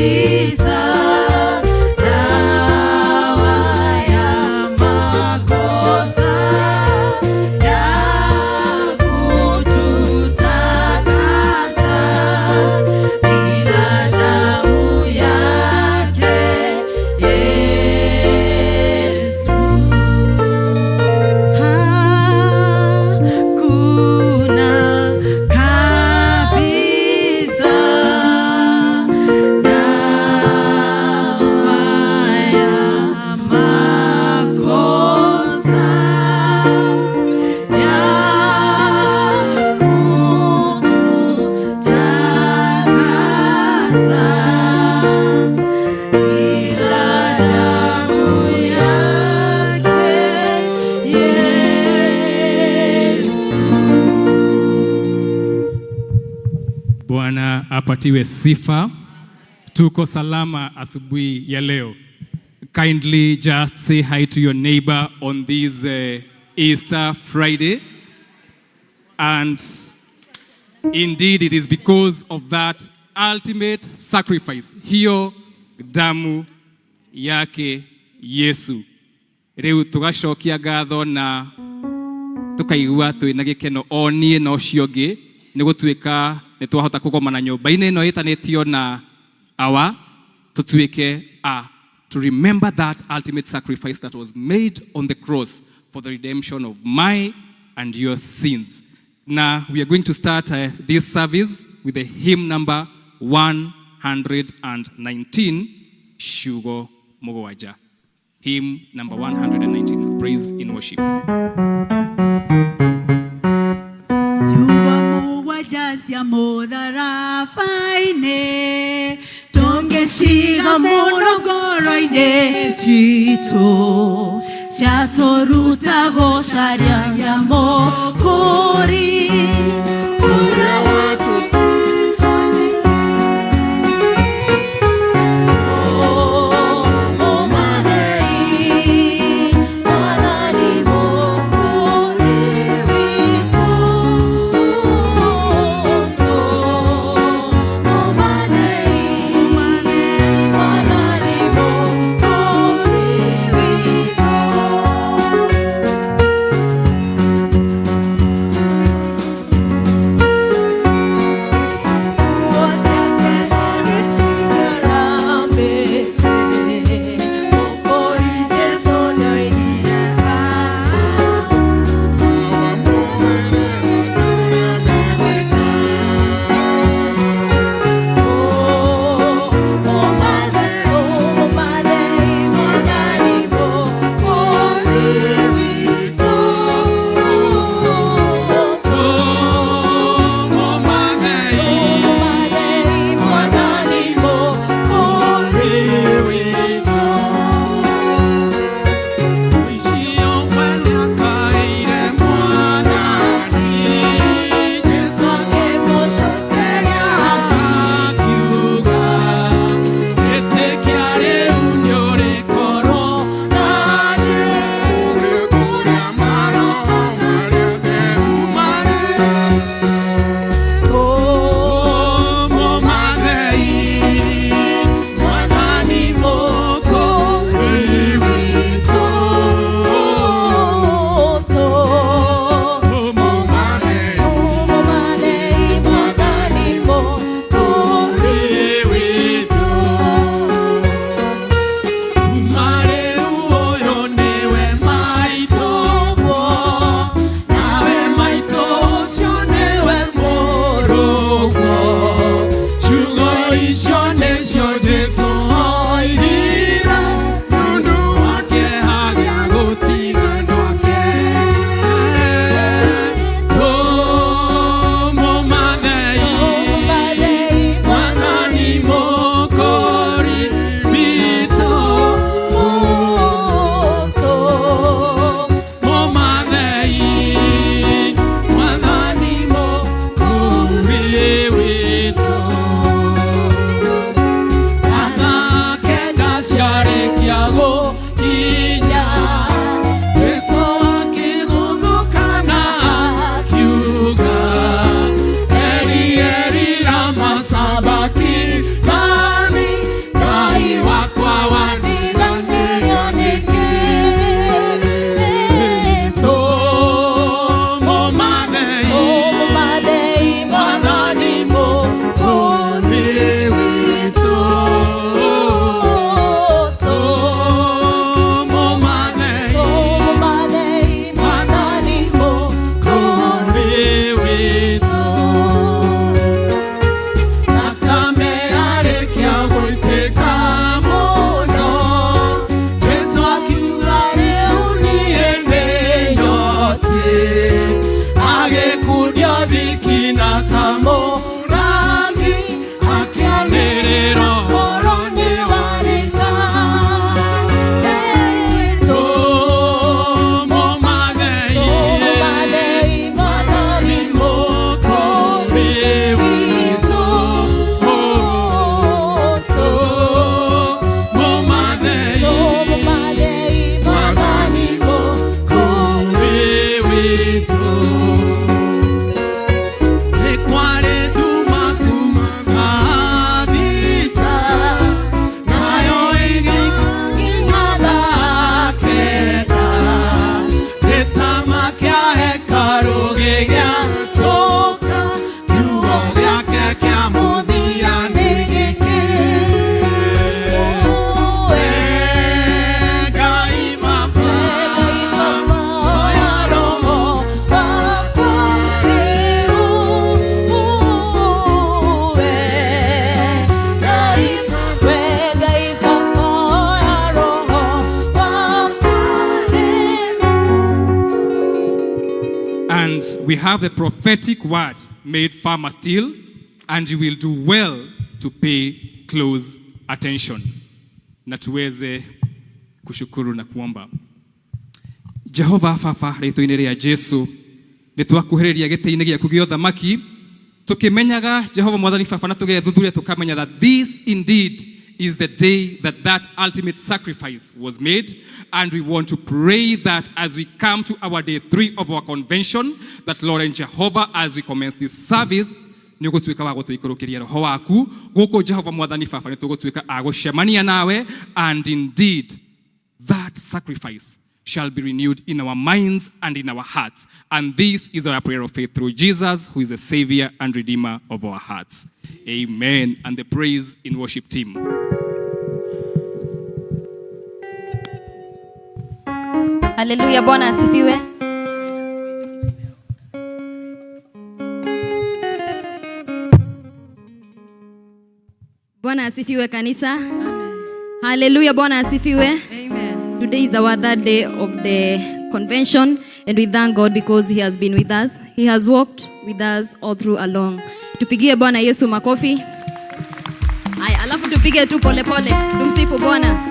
Kabisa dawa ya makosa ya kututakasa bila damu yake Yesu. Hakuna kabisa dawa ya makosa ya kututakasa ila damu yake Yesu. Bwana apatiwe sifa. Tuko salama asubuhi ya leo. Kindly just say hi to your neighbor on this Easter Friday. And indeed it is because of that ultimate sacrifice, hiyo damu yake Yesu. Rĩu tũgacokia ngatho na tukaigua twĩna gĩkeno o niĩ na ũcio ũngĩ nĩ gũtuĩka nĩ twahota kũgomana nyũmba-inĩ ĩno ĩtanĩtio na awa tũtuĩke a to remember that ultimate sacrifice that was made on the cross for the redemption of my and your sins. Now we are going to start this service with the hymn number 119, Ciugo Mũgwanja. Hymn number 119, Praise in Worship. Ciugo mũgwanja cia mũtharaba-inĩ tũngĩciga mũno ngoro-inĩ citũ ciatũruta gũcaria mũkũri ũrĩa watu. Mwathani mũkũri witũ, Mwathani mũkũri witũ. We have the prophetic word made firmer still, and you will do well to pay close attention. Na tuweze kushukuru na kuomba. Jehova Baba, rĩtwa-inĩ rĩa Jesu, nĩ twakuhĩrĩria gĩtĩ-inĩ gĩaku gĩa ũthamaki, tukimenyaga, Jehova Mwathani Baba, na tũgethuthuria tũkamenya that this indeed is the day that that ultimate sacrifice was made. And we want to pray that as we come to our day 3 of our convention, that Lord and Jehovah, as we commence this service, nĩ ũgũtuĩka wa gũtũikũrũkĩria roho waku gũkũ. Jehova Mwathani Baba, nĩ tũgũtuĩka a gũcemania nawe, and indeed that sacrifice shall be renewed in our minds and in our hearts. And this is our prayer of faith through Jesus, who is the Savior and Redeemer of our hearts. Amen. And the praise in worship team. Haleluya, Bwana asifiwe. Bwana asifiwe, kanisa. Haleluya, Bwana asifiwe. Amen. Today is our third day of the convention, and we thank God because He has been with us. He has walked with us all through along. Tupigie Bwana Yesu makofi. Haya, alafu tupige tu pole pole. Tumsifu Bwana.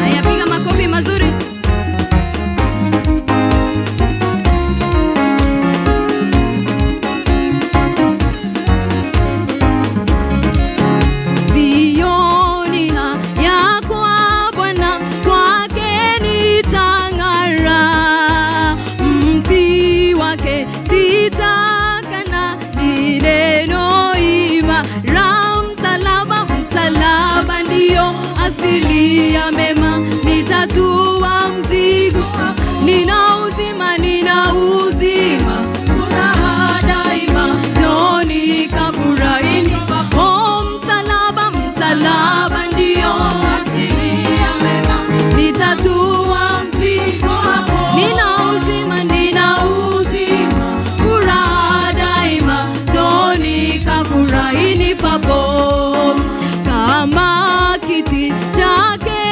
Haya, piga makofi mazuri. Sioni haya kwa Bwana, kwake nitang'ara. Mti wake sitakana, ni neno imara. Msalaba, msalaba ndio asili ya mema, nitatua mzigo, nina uzima, nina uzima. Furaha daima. Njooni kafurahini. Oh, msalaba, msalaba ndio asili ya mema. Nitatua mzigo hapo. Nina uzima, nina uzima, furaha daima. Njooni kafurahini papo. Kama kiti chake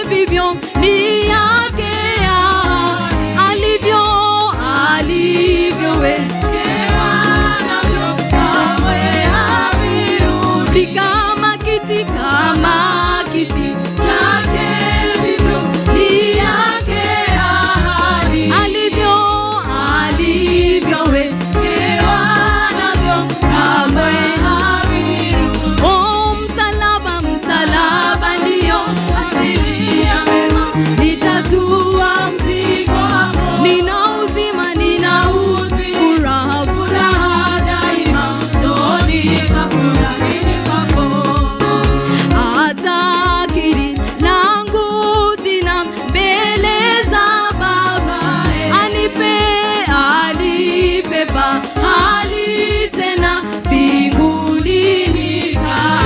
vivyo ni yake ya alivyo, alivyo we. Navyo kamwe havirudi. Ni kama kiti chake vivyo ni yake ahadi. Alivyo, alivyo we. Navyo kamwe havirudi. Oh, msalaba, msalaba ndio asili ya mema. Nitatua mzigo hapo. Nina uzima, nina uzima, furaha, furaha daima. Njooni kafurahini papo. Atakiri langu jina mbele za Baba, anipe, anipe pahali tena mbinguni.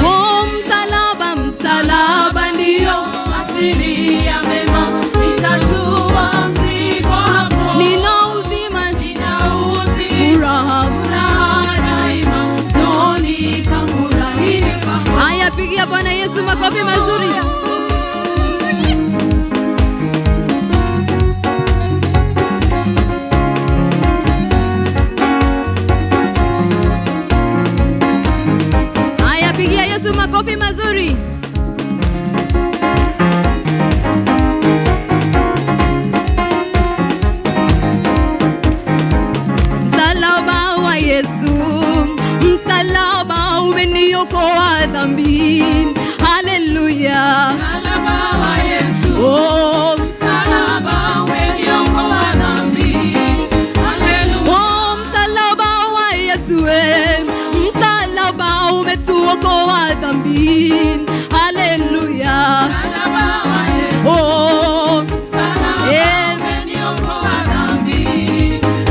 Oh, msalaba, msalaba ndio asili ya mema. Nitatua mzigo hapo. Nina uzima, nina uzima, furaha, furaha daima. Njooni kafurahini papo. Haya, pigia Bwana Yesu makofi mazuri. Haya, pigia Yesu makofi mazuri. Msalaba wa Yesu, msalaba umeniokoa dhambi. Haleluya. Msalaba wa Yesu. Oh, msalaba umeniokoa dhambi. Haleluya. Oh, msalaba wa Yesu, msalaba umetuokoa dhambi. Haleluya. Msalaba wa Yesu. Oh, msalaba umeniokoa dhambi.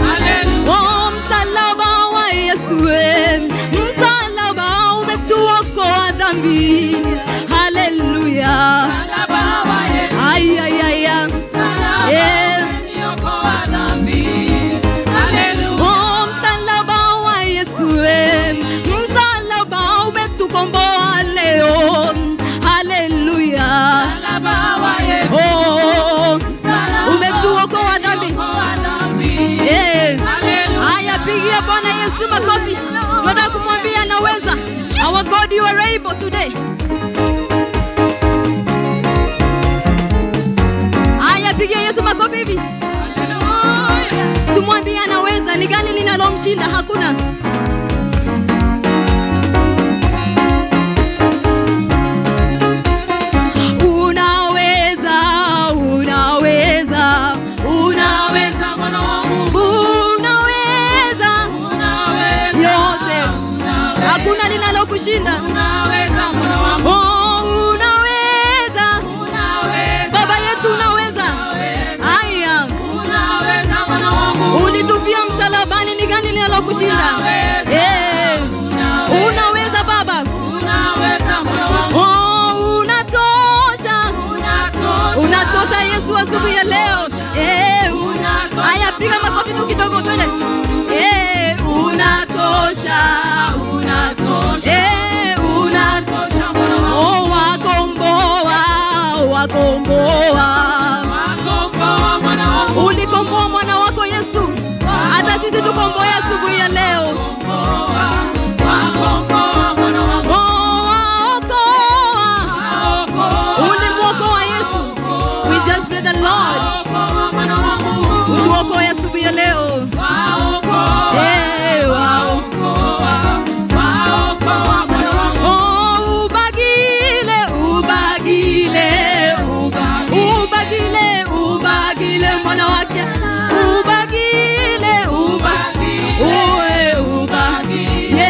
Haleluya. Oh, msalaba wa Yesu, msalaba umetuokoa dhambi. Haleluya. Msalaba wa Yesu. Ay, ay, ay, ay. Msalaba umeniokoa dhambi. Yesu makofi. Tunataka kumwambia anaweza. Our God, you are able today. Aya, pigia Yesu makofi hivi. Tumwambie anaweza. Ni gani linalomshinda? Hakuna. Unaweza, unaweza, unaweza, Bwana wangu, unaweza unaweza, yote, hakuna linalokushinda. Unaweza Bwana wangu, Oh, unaweza, unaweza, Baba yetu unaweza. Aya, unaweza Bwana wangu, ulitufia msalabani, ni gani linalokushinda? Eh, unaweza Baba. Unaweza Bwana wangu, Oh, unatosha, unatosha, unatosha Yesu asubuhi ya leo. Eh, haya, piga makofi tu kidogo, twende. Eh, unatosha, unatosha, eh, unatosha. Bwana wangu, Oh, wakomboa, wakomboa, wakomboa Bwana wangu, ulikomboa mwana wako Yesu, hata sisi tukomboe asubuhi ya leo. Wakomboa Bwana wangu, Oh, waokoa, waokoa, ulimwokoa Yesu. We just pray the Lord waokoa Bwana wangu, utuokoe asubuhi ya leo. Waokoa, Eh, wao. waokoa Bwana wangu, Oh, ubagile, ubagile, ubagile, ubagile mwana wake, ubagile, uwe ubagile,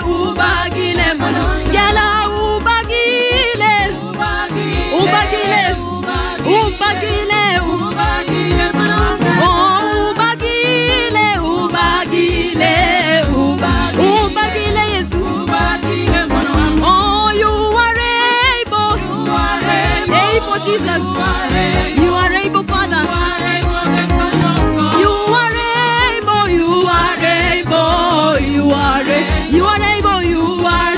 ubagile mwana yala, ubagile, ubagile, ubagile, ubagile Bwana wangu, oh, ubagile, ubagile, ubagile Yesu. Ubagile Bwana wangu, Oh, you are able, you are able, able Jesus. You are able, You are able, Father. You are able, You are able, you are able, you are, you are able, you are.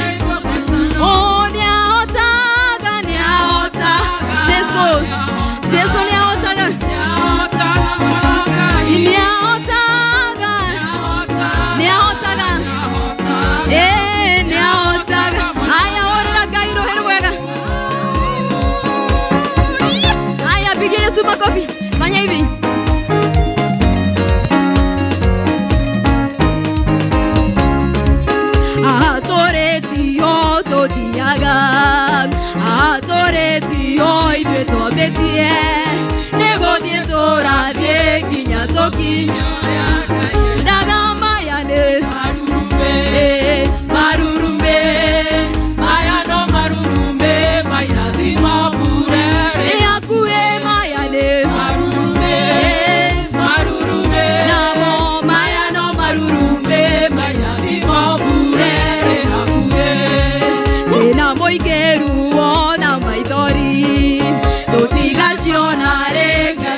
Oh, nyaotaga, nyaota. Jesu, Jesu nyaotaga, nyaotaga, nyaotaga. Eh, nyaotaga. Aya, orera gairo herwega. Aya, pigia Yesu makofi. Fanya hivi. Atoretio tothiaga, atoretio ithuĩ twambĩtie, nĩgũthiĩ tũrathiĩ nginya tũkinye. Ndaga maya nĩ eh, marurume, nĩ akuĩ maya nĩ eh, namo maya no marurume, ndĩna mũingĩ ruo na maithori, tũtigaciona rĩngĩ.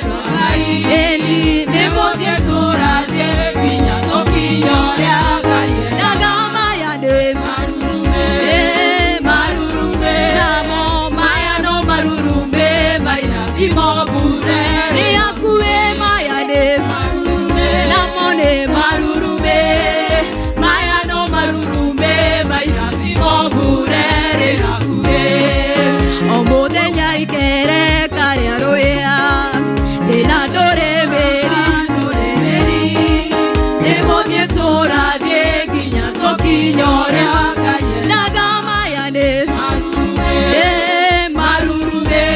Ĩni Nĩgũthiĩ tũrathiĩ nginya tũkinye ũrĩa Ngai ndaga maya nĩ eh, marurume, namo maya no marurume, maya nĩ akuĩ maya nĩ namo nĩ marurume, maya no marurume, maya burere hakuhĩ. O mũthenya ikereka rĩa rũĩa, ndĩna ndũrĩmĩri, Nĩgũthiĩ tũrathiĩ nginya tũkinye ũrĩa Ngai ndaga maya nĩ eh, marurume,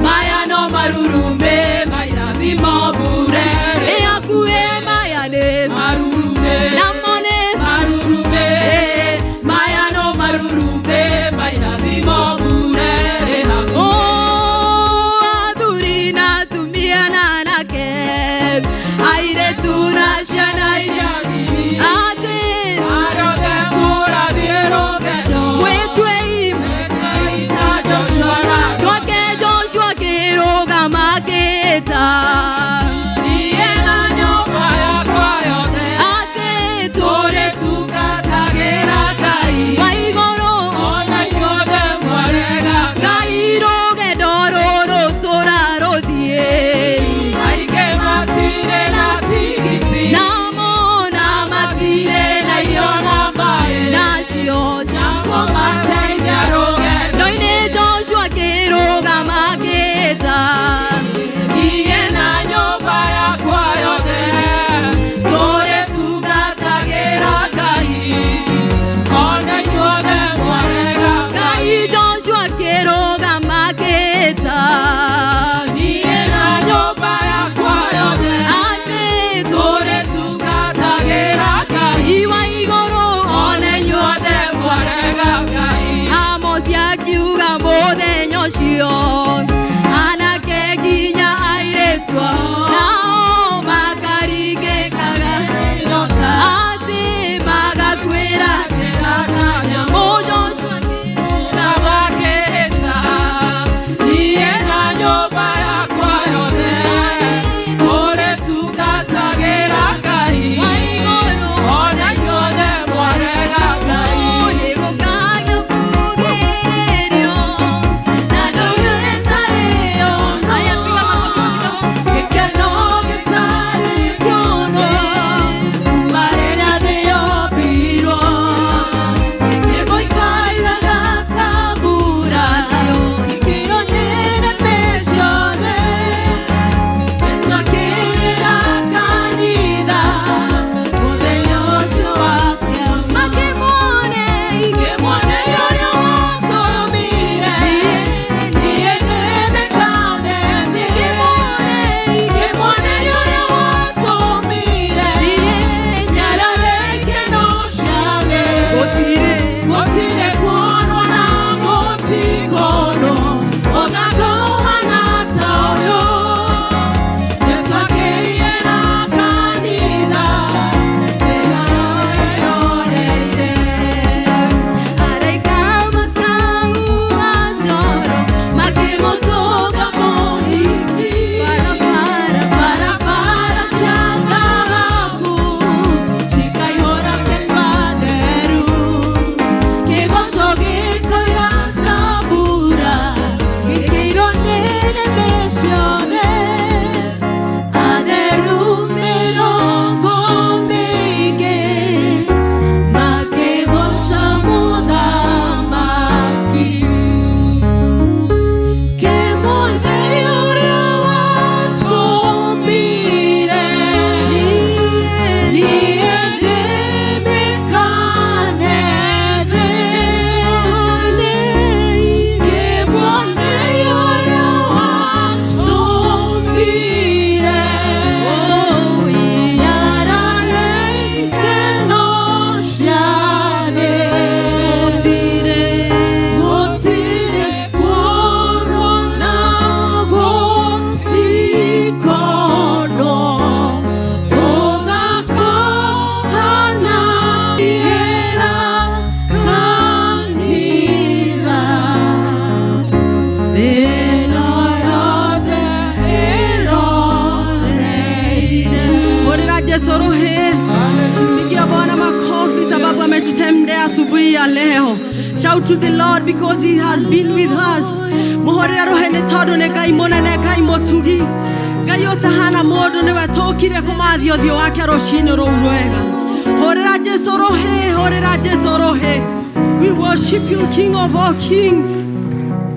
Maya no marurume mairathimo burere nĩ akuĩ maya nĩ Marurume namo nĩ marurume eh, maya no marurume mairathimo burere Oh, athuri na atumia na anake, airĩtu na ciana iria nini atĩ Arothe tũrathiĩ rũgendo mwĩtuei na Joshua na twake Joshua kĩrũgama akĩĩta Niĩ na nyũmba yakwa yothe atĩ tũrĩ tũrĩtungatagĩra Ngai wa igũrũ ona inyuothe mwarega Ngai rũgendo rũrũ tũrarũthiĩ Aingĩ matirĩ na tigiti namo na matirĩ Niĩ na nyũmba yakwa yothe tũrĩtungatagĩra Ngai. Ona inyuothe mwarega Ngai Joshua akĩrũgama akĩĩta. Niĩ na nyũmba yakwa yothe Atĩ tũrĩtungatagĩra Ngai. Iwa igũrũ Ona inyuothe mwarega Ngai. Amosi akiuga mũthenya ũcio anake nginya airĩtu nao makaringĩkaga atĩ magakwĩra Joshua akĩrũgama Akĩĩta. Niĩ na nyũmba yakwa yothe tũrĩtungatagĩra Ngai. Wa igũrũ Ona inyuothe mwarega Ngai. nĩgũkagĩa mbugĩrĩrio na ndũrũ. Aya, piga makofi kidogo. Gĩkeno gĩtarĩ kĩono, kuuma rĩrĩa thĩ yombirwo. Nyĩmbo ikairaga ta mbura, ikĩro nĩ nĩmĩ ciothe. Jesũ akĩĩra kanitha, mũthenya ũcio wa kĩama. Makĩmuone Kĩmuone ũrĩa watũmire, niĩ nĩmĩkane thĩ. Kĩmuone ũrĩa watũmire, nyarare ikeno ciothe. Gũtirĩ kuonwo na gũtikonwo, ũthaka ũhana ta ũyũ. Jesũ akĩĩra kanitha, ĩroreire. Araika makauga coro Makĩmũtũnga mũhiki. Barabara Barabara cia thahabu cikaihũra kĩndwa theru, kĩgoco gĩkoira ta mbura, gĩkĩirwo nĩ nĩmĩ ciothe. Atheru mĩrongo mĩingĩ makĩgoca Mũthamaki. Kĩmwone ũrĩa watũmire, niĩ ndĩmĩkane thĩ. Kĩmwone ũrĩa watũmire, nyarare ikeno ciothe. Gũtirĩ kuonwo na gũtikonwo, ũthaka ũhana ĩra kanitha. Ĩno yothe ĩroreire. Hurira Jesu ruhi. Pigia Bwana makofi sababu ametutendea asubuhi ya leo. Shout to the Lord because he has been with us. Muhurira ruhi nĩ tondũ nĩ Ngai mũnene, Ngai mũtugi. Ngai ũtahana mũndũ nĩwe tũkire kũmathia ũthiũ wake rũcinĩ rũu rwega. Hurira Jesu ruhi, hurira Jesu ruhi. We worship you, King of all kings.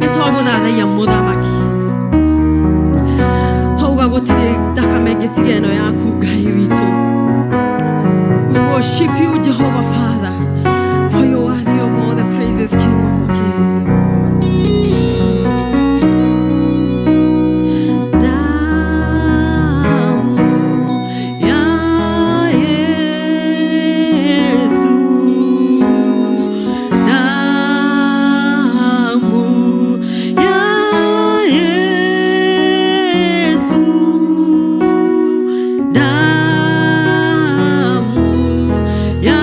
Nĩ twagũthathaiya mũthamaki. Twauga gũtirĩ thakame ĩngĩ tiga ĩno yaku Ngai witũ. We worship you, Jehovah Father, for you are worthy of all the praises, King of all kings, oh God. Damu ya Yesu, damu ya Yesu, damu ya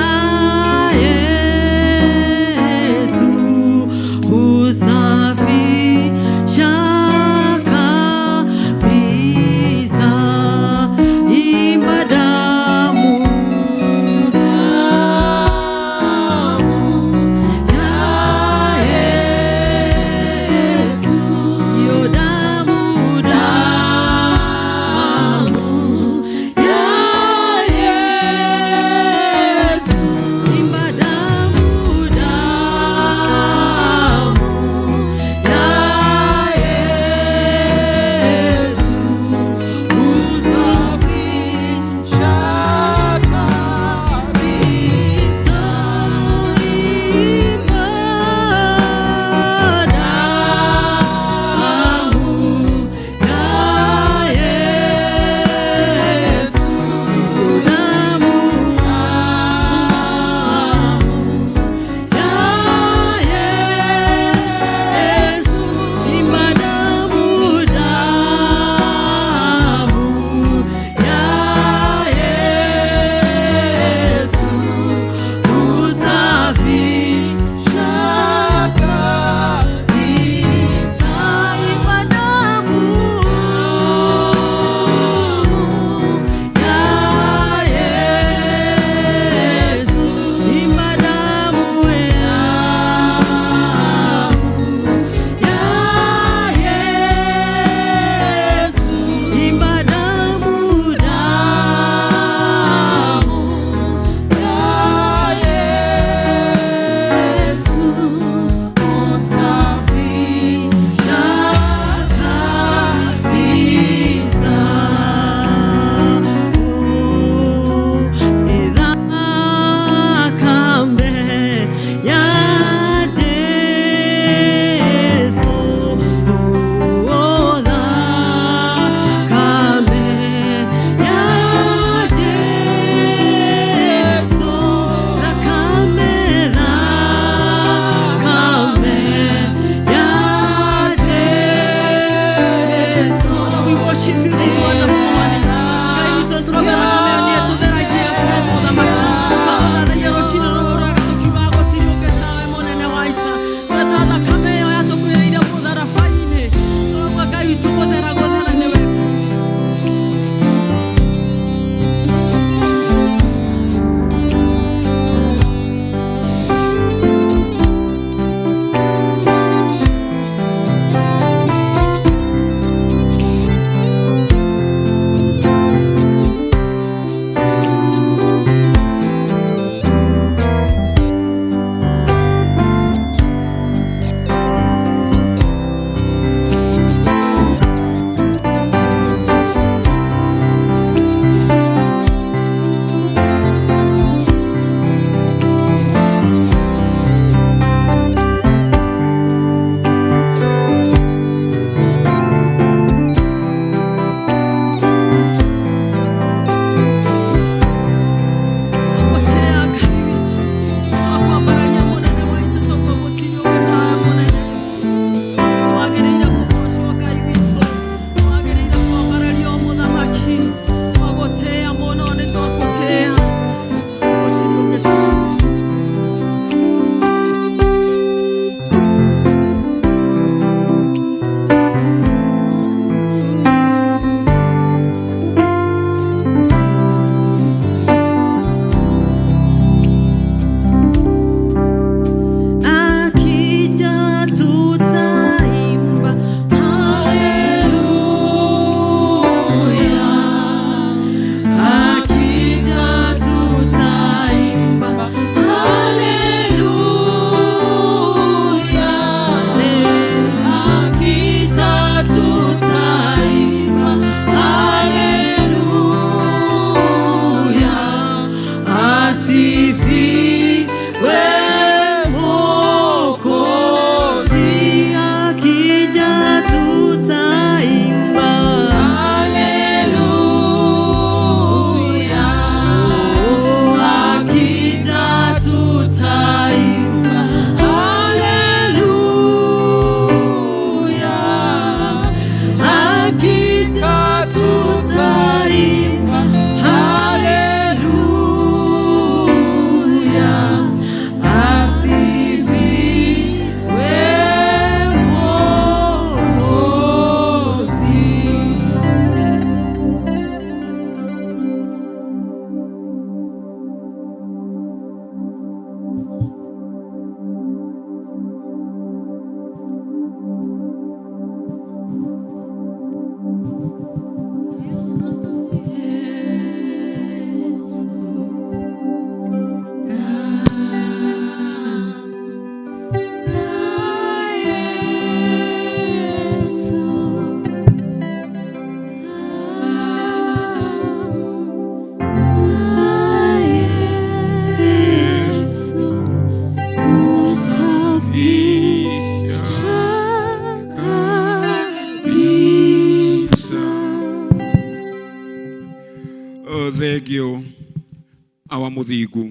Awa mũthingu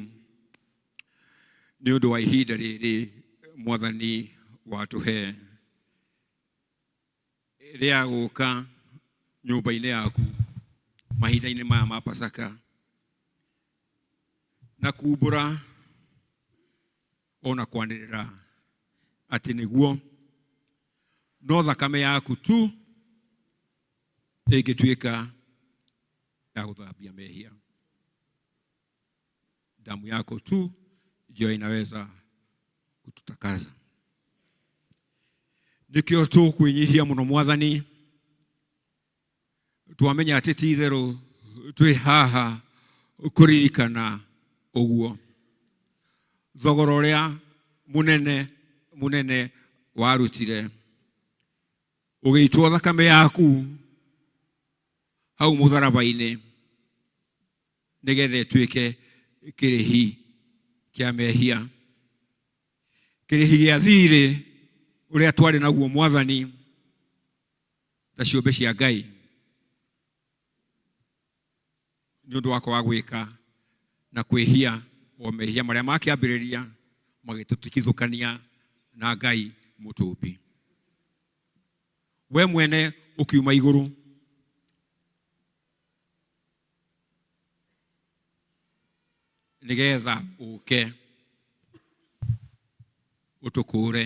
nĩ ũndũ wa ihinda rĩrĩ mwathani watũhe rĩa gũka nyũmba-inĩ yaku mahinda-inĩ maya ma Pasaka na kumbũra ona kwanĩrĩra atĩ nĩguo no thakame yaku tu ĩngĩtuĩka ya gũthambia mehia. Damu yako tu ndio inaweza kututakasa. Nikio tũkwĩnyihia mũno mwathani, twamenya atĩ ti itherũ twĩ haha kũririkana ũguo thogora ũrĩa mũnene mũnene warutire ũgĩitwo thakame yaku hau mũtharaba-inĩ nĩgetha ĩtuĩke kĩrĩhi kĩa mehia, kĩrĩhi gĩa thirĩ ũrĩa twarĩ naguo mwathani ta ciũmbe cia Ngai nĩ ũndũ wa kwaga gwĩka na kwĩhia o mehia marĩa makĩambĩrĩria magĩtũtigithũkania na Ngai mũtũmbi. We mwene ũkiuma igũrũ nĩgetha ũke ũtũkũre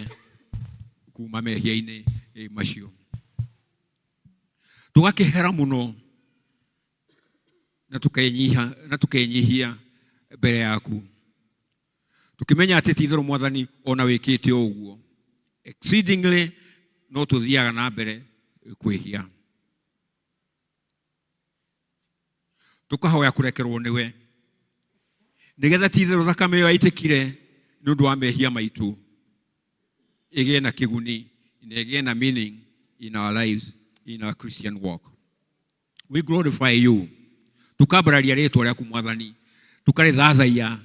kuma mehia-inĩ macio. Tũgakĩhera mũno na tukenyihia na tukenyihia mbere yaku tukimenya atĩ ti itherũ mwathani ona wĩkĩte o ũguo exceedingly no tũthiaga na mbere kwĩhia, tukahoya kũrekerwo nĩwe nĩgetha ti itherũ thakame ĩyo yaitĩkire nĩ ũndũ wa mehia maitũ ĩgĩe na kĩguni na ĩgĩe na meaning in our lives, in our Christian walk. We glorify you, tukambararia rĩtwa rĩaku mwathani, tukarĩthathaiya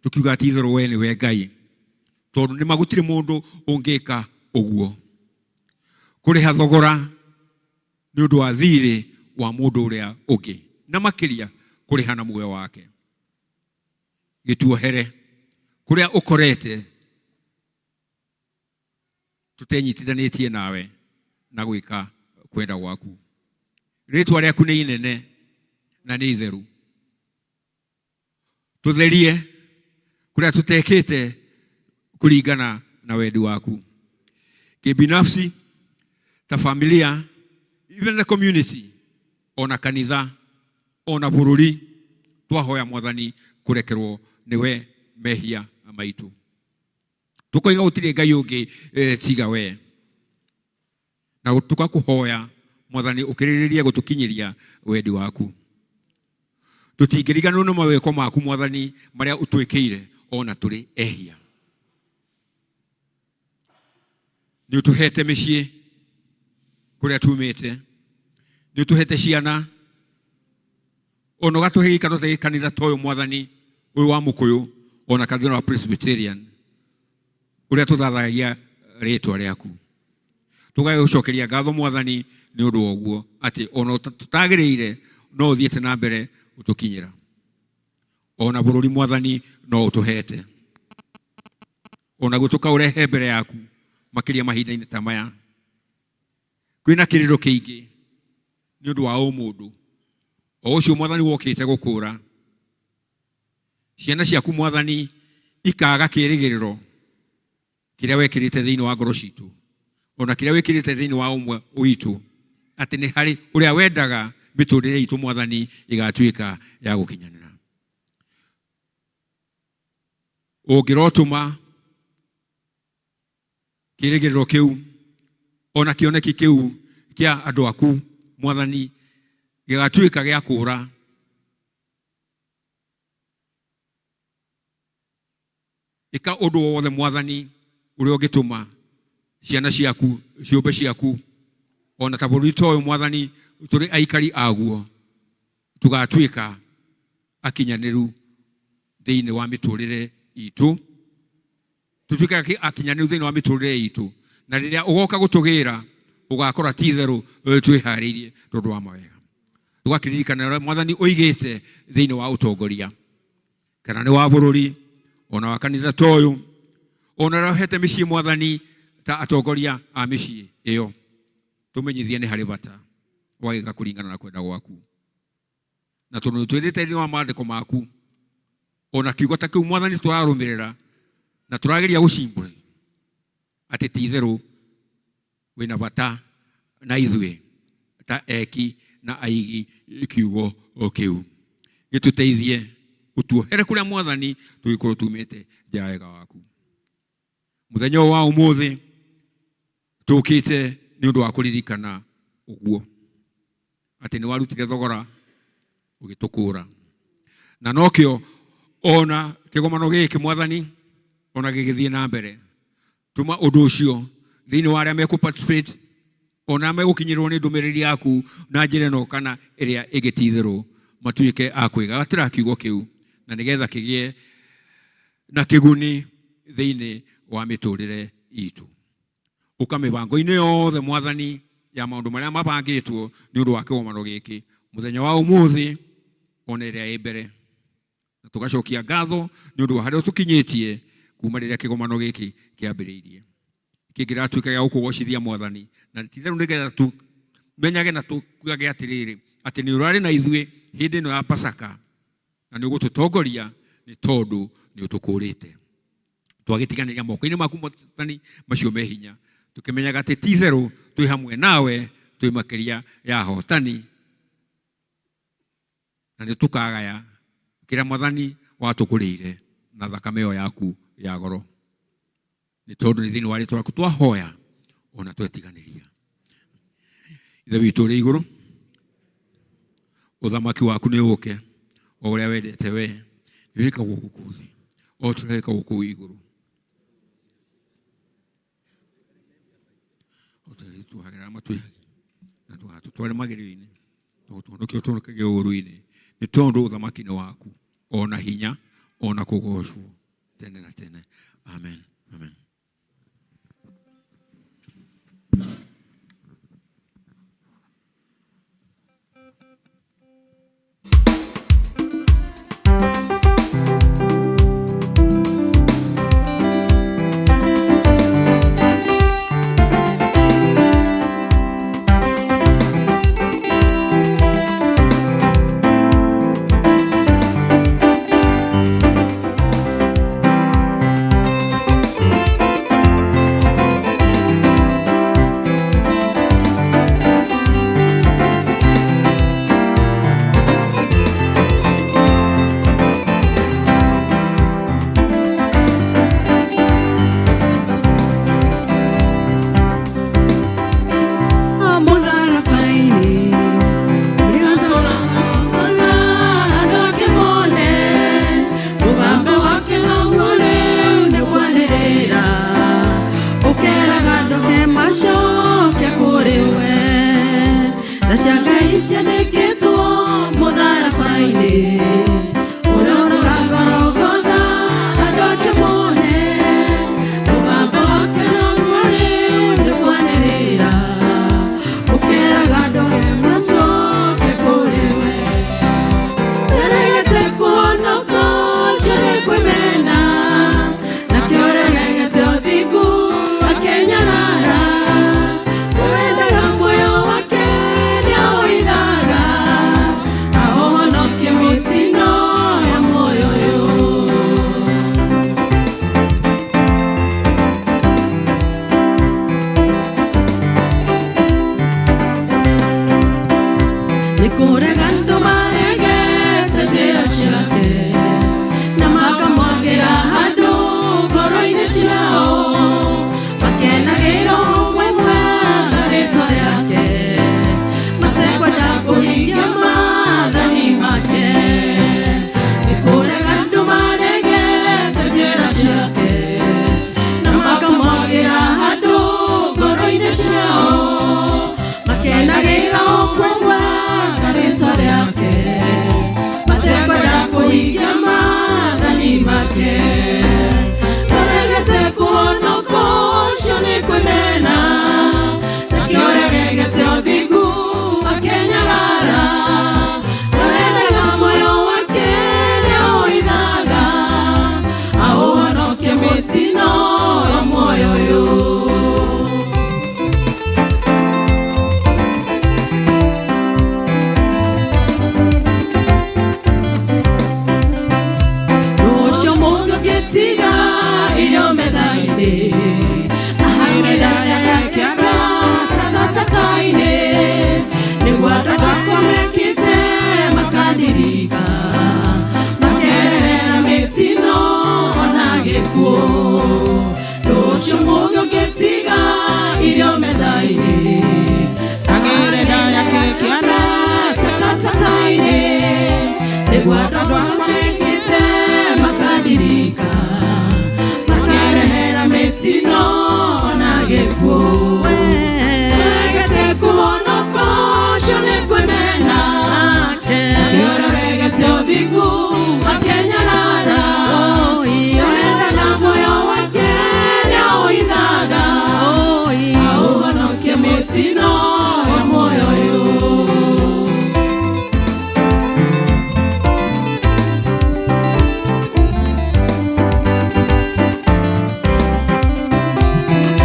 tukiuga ti itherũ we nĩwe Ngai, tondũ nĩ magũtirĩ mũndũ ũngĩka ũguo kũrĩha thogora nĩ ũndũ wa thirĩ wa mũndũ ũrĩa ũngĩ, na makĩria kũrĩha na muoyo wake. Gĩtuohere kũrĩa ũkorete tũtenyitithanĩtie nawe na gwĩka kwenda gwaku. Rĩtwa rĩaku nĩ inene na nĩ itheru, tũtherie kũrĩa tũtekĩte kũringana na wendi waku kibinafsi, ta familia, even the community, ona kanitha, ona bũrũri. Twahoya mwathani kũrekerwo nĩwe mehia maitũ, tukoiga gũtirĩ Ngai ũngĩ tiga we, na tũgakũhoya mwathani ũkĩrĩrĩrie gũtũkinyĩria wendi waku. Tũtingĩriganĩrwo nĩ mawĩko maku mwathani marĩa ũtwĩkĩire ona tũrĩ ehia. Nĩ ũtũhete mĩciĩ kũrĩa tumĩte, nĩ ũtũhete ciana, ona ũgatũhe gĩikaro ta gĩkanitha ta ũyũ mwathani, ũyũ wa Mũkũyũ, ona kanitha wa Presbyterian ũrĩa tũthathayagia rĩtwa rĩaku. Tũgagĩgũcokeria ngatho mwathani nĩ ũndũ wa ũguo atĩ ona tũtagĩrĩire no ũthiĩte na mbere gũtũkinyĩra. Ona bũrũri mwathani no ũtũhete, onaguo tũkaũrehe mbere yaku makĩria mahinda-inĩ ta maya kwĩna kĩrĩro kĩingĩ nĩ ũndũ wa ũmũndũ o ũcio mwathani wokĩte gũkũra ciana ciaku mwathani ikaga kĩrĩgĩrĩro kĩrĩa wekĩrĩte thĩinĩ wa ngoro citũ, ona kĩrĩa wĩkĩrĩte thĩinĩ wa ũmwe witũ atĩ nĩ harĩ ũrĩa wendaga mĩtũrĩre itũ mwathani ĩgatuĩka ya gũkinyanĩra. Ũngĩrotũma kĩrĩgĩrĩro kĩu ona kĩoneki kĩu kĩa andũ aku mwathani gĩgatuĩka gĩa kũũra, ĩka ũndũ wothe mwathani ũrĩa ũngĩtũma ciana ciaku, ciũmbe ciaku, ona ta bũrũri ta ũyũ mwathani tũrĩ aikari aguo tũgatuĩka akinyanĩru thĩinĩ wa mĩtũrĩre itũ, tũtuĩke akinyanĩru thĩinĩ wa mĩtũrĩre itũ, na rĩrĩa ũgoka gũtũgĩra ũgakora ti itherũ twĩharĩirie tondũ wa mawega. Tũgakĩririkana ũrĩa mwathani ũigĩte thĩinĩ wa ũtongoria. Kana nĩ wa bũrũri, ona wa kanitha ta ũyũ, ona ũrĩa ũhete mĩciĩ Mwathani ta atongoria a mĩciĩ ĩyo, tũmenyithie nĩ harĩ bata wa gwĩka kũringana na kwenda gwaku. Na tondũ nĩ twĩrĩte thĩinĩ wa maandĩko maku, ona kiugo ta kĩu Mwathani tũrarũmĩrĩra na tũrageria gũcimbũra atĩ ti itherũ wĩna bata na ithuĩ ta eki na aigi kiugo o kĩu. Gĩtũteithie ũtuohere kũrĩa Mwathani tũgĩkorwo tumĩte nja ya wega waku. Mũthenya ũyũ wa ũmũthĩ tũkĩte nĩ ũndũ wa kũririkana ũguo atĩ nĩ warutire thogora ũgĩtũkũra, na nokĩo ona kĩgomano gĩkĩ Mwathani ona gĩgĩthiĩ na mbere, tũma ũndũ ũcio thĩinĩ wa arĩa mekũ participate, ona megũkinyĩrwo nĩ ndũmĩrĩri yaku na njĩra ĩno kana ĩrĩa ĩngĩ, ti itherũ matuĩke a kwĩgatĩra kiugo kĩu na nĩgetha kĩgĩe na kĩguni thĩinĩ wa mĩtũrĩre itũ. Ũka mĩbango-inĩ yothe Mwathani ya maũndũ marĩa mabangĩtwo nĩ ũndũ wa kĩgomano gĩkĩ mũthenya wa ũmũthĩ ona ĩrĩa ĩ mbere, na tũgacokia ngatho nĩ ũndũ wa harĩa ũtũkinyĩtie kuma rĩrĩa kĩgomano gĩkĩ kĩambĩrĩirie, kĩngĩratuĩka gĩa gũkũgocithia Mwathani, na ti itherũ nĩgetha tũmenyage na tugage atĩrĩrĩ atĩ nĩ ũrarĩ na ithuĩ hĩndĩ ĩno ya Pasaka na nĩ ũgũtũtongoria nĩ tondũ nĩ ũtũkũrĩte. Twagĩtiganĩria moko-inĩ maku Mwathani macio me hinya, tũkĩmenyaga atĩ ti itherũ twĩ hamwe nawe, twĩ makĩria ya ahotani, na nĩ tũkagaya kĩrĩa Mwathani watũgũrĩire na thakame ĩyo yaku ya goro, nĩ tondũ nĩ thĩinĩ wa rĩtwa rĩaku twahoya ona twetiganĩria. Ithe witũ ũrĩ igũrũ, ũthamaki waku nĩ ũke, o ũrĩa wendete we wĩkagwo gũkũ thĩ o ta ũrĩa wĩkagwo kũu igũrũ. O ta ũrĩa tuohagĩra arĩa matwĩhagia, na ndũgatũtware magerio-inĩ, no ũtũhonokie ũtũhonokagie ũũru-inĩ, nĩ tondũ ũthamaki nĩ waku, ona hinya, ona kũgocwo tene na tene. Amen, amen. Mũtharaba-inĩ ũrĩa tũragongona andũ ake mone mũgambo wake noguo rĩu nĩ kwanĩrĩra ũkeraga andũ ke macoke kũrĩ we na cia Ngai ciandĩkĩtwo mũtharaba-inĩ ũrĩa tũgagorogotha andũ ake mone mũgambo wake noguo rĩu nĩ kwanĩrĩra ũkeraga andũ ke macoke kũrĩ we. Eregete kũhonoka ũcio nĩ kwĩmena, nakĩo ũregete ũthingu akĩnyarara. We wendaga muoyo wake nĩaũithaga, aũhonokie mĩtino ya muoyo ũyũ. Nĩ kũrega andũ maregete njĩra ciake na makamwagĩra handũ ngoro-inĩ ciao, makenagĩra gwĩtaga rĩtwa rĩake matekwenda kũhingia maathani make. Nĩ kũrega andũ maregete njĩra ciake na makamwagĩra handũ ngoro-inĩ ciao, makenagĩra gwĩtaga rĩtwa Gĩkuũ Ũregete kũhonoka ũcio nĩ kwĩmena, akĩũroregete ũthingu akenyarara. Ũrendaga muoyo wake nĩaũhithaga, aũhonokie mĩtino ya muoyo ũyũ.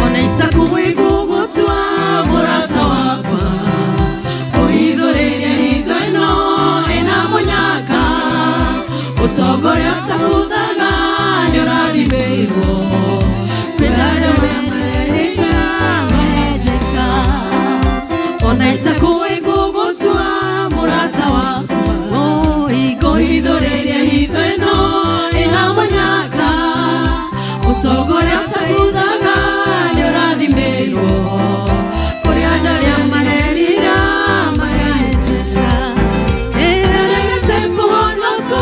Ona itakuigugutua mũrata wakwa, ũhithũrĩrie hitho ĩno ĩna mũnyaka. Ũtongoria ũtabuthaga nĩũrathimĩirwo, kwĩna andũ marerĩra mahenjeka. Ona itakuigugutua mũrata wakwa, ũhithũrĩrie hitho ĩno ĩna mũnyaka. Ũtongoria ũtabuthaga nĩũrathimĩirwo, kũrĩ andũ arĩa marerira magaheteka. Ũregete kũhonoka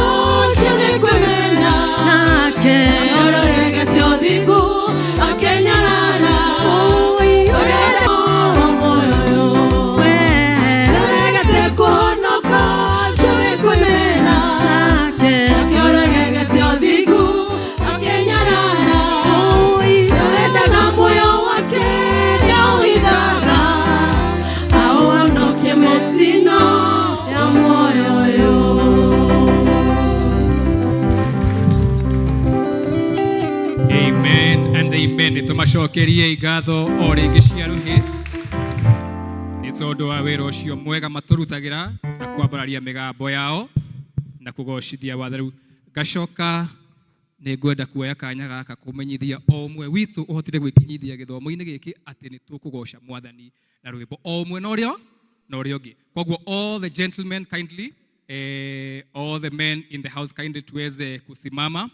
ũcio nĩ kwĩmena, ũroregete ũthingu akenyarara. Ũrenda muoyo ũyũ, ũregete kũhonoka ũcio nĩ kwĩmena, akĩũregete ũthingu akenyarara. Ũrendaga muoyo wake nĩaũhithaga, aũhonokie mĩtino ya muoyo ũyũ. Amen and amen. Nĩ tũmacokerie ngatho o rĩngĩ cia rũhĩ nĩ tondũ wa wĩra ũcio mwega matũrutagĩra na kwambararia mĩgambo yao na kũgocithia watheru. Ngacoka nĩ ngwenda kuoya kanya gaka kũmenyithia o ũmwe witũ ũhotire gwĩkinyithia gĩthomo-inĩ gĩkĩ atĩ nĩ tũkũgoca Mwathani na rwĩmbo o ũmwe na ũrĩa ũngĩ. Koguo all the gentlemen kindly, all the men in the house kindly tuweze kusimama,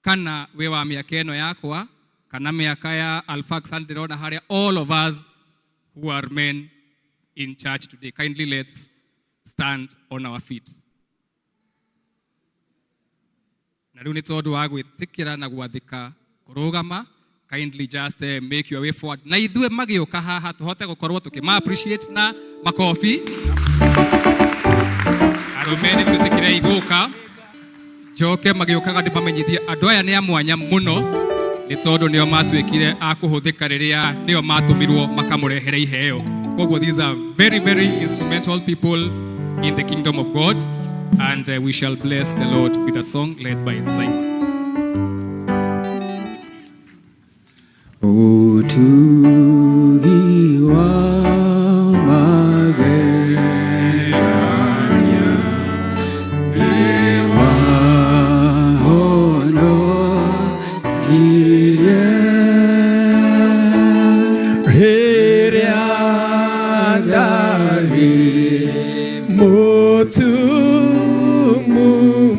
kana we wa mĩaka ĩno yakwa kana mĩaka ya Alfaxan ndĩrona harĩa. All of us who are men in church today, kindly let's stand on our feet. Na rĩu nĩ tondũ wa gwĩtĩkĩra na gwathĩka kũrũgama, kindly just make your way forward na ithuĩ magĩũka haha tũhote gũkorwo tũkĩma appreciate na makobi. Arũme, nĩ twĩtĩkĩre igũka. Njoke magĩũkaga ndĩmamenyithie andũ aya nĩ a mwanya mũno nĩ tondũ nĩo matuĩkire a kũhũthĩka rĩrĩa nĩo matũmirwo makamũrehere iheo. Koguo these are very very instrumental people in the kingdom of God, and we shall bless the Lord with a song led by Simon. Ũtugi wa magegania nĩwahonokirie rĩrĩa ndarĩ mũtumumu.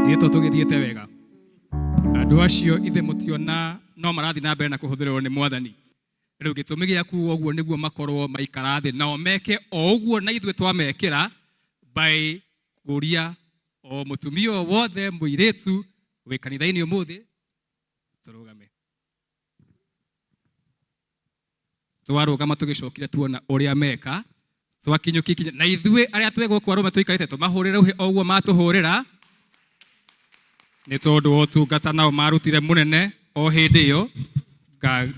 Ithe to tũgĩthiĩte wega. Andũ acio ithe mũtiona no marathiĩ na mbere na kũhũthĩrwo nĩ mwathani. Rĩu gĩtũmi gĩa kuga ũguo nĩguo makorwo maikara thĩ nao meke o ũguo na ithuĩ twamekĩra by kũria o mũtumia o wothe mũirĩtu wĩ kanitha-inĩ ũmũthĩ tũrũgame. Twarũgama tũgĩcokire tuona ũrĩa meka twakinyũkia ikinya na ithuĩ arĩa twĩ gũkũ arũme tũikarĩte tũmahũrĩre rũhĩ o ũguo matũhũrĩra nĩ tondũ wa ũtungata nao marutire mũnene o hĩndĩ ĩyo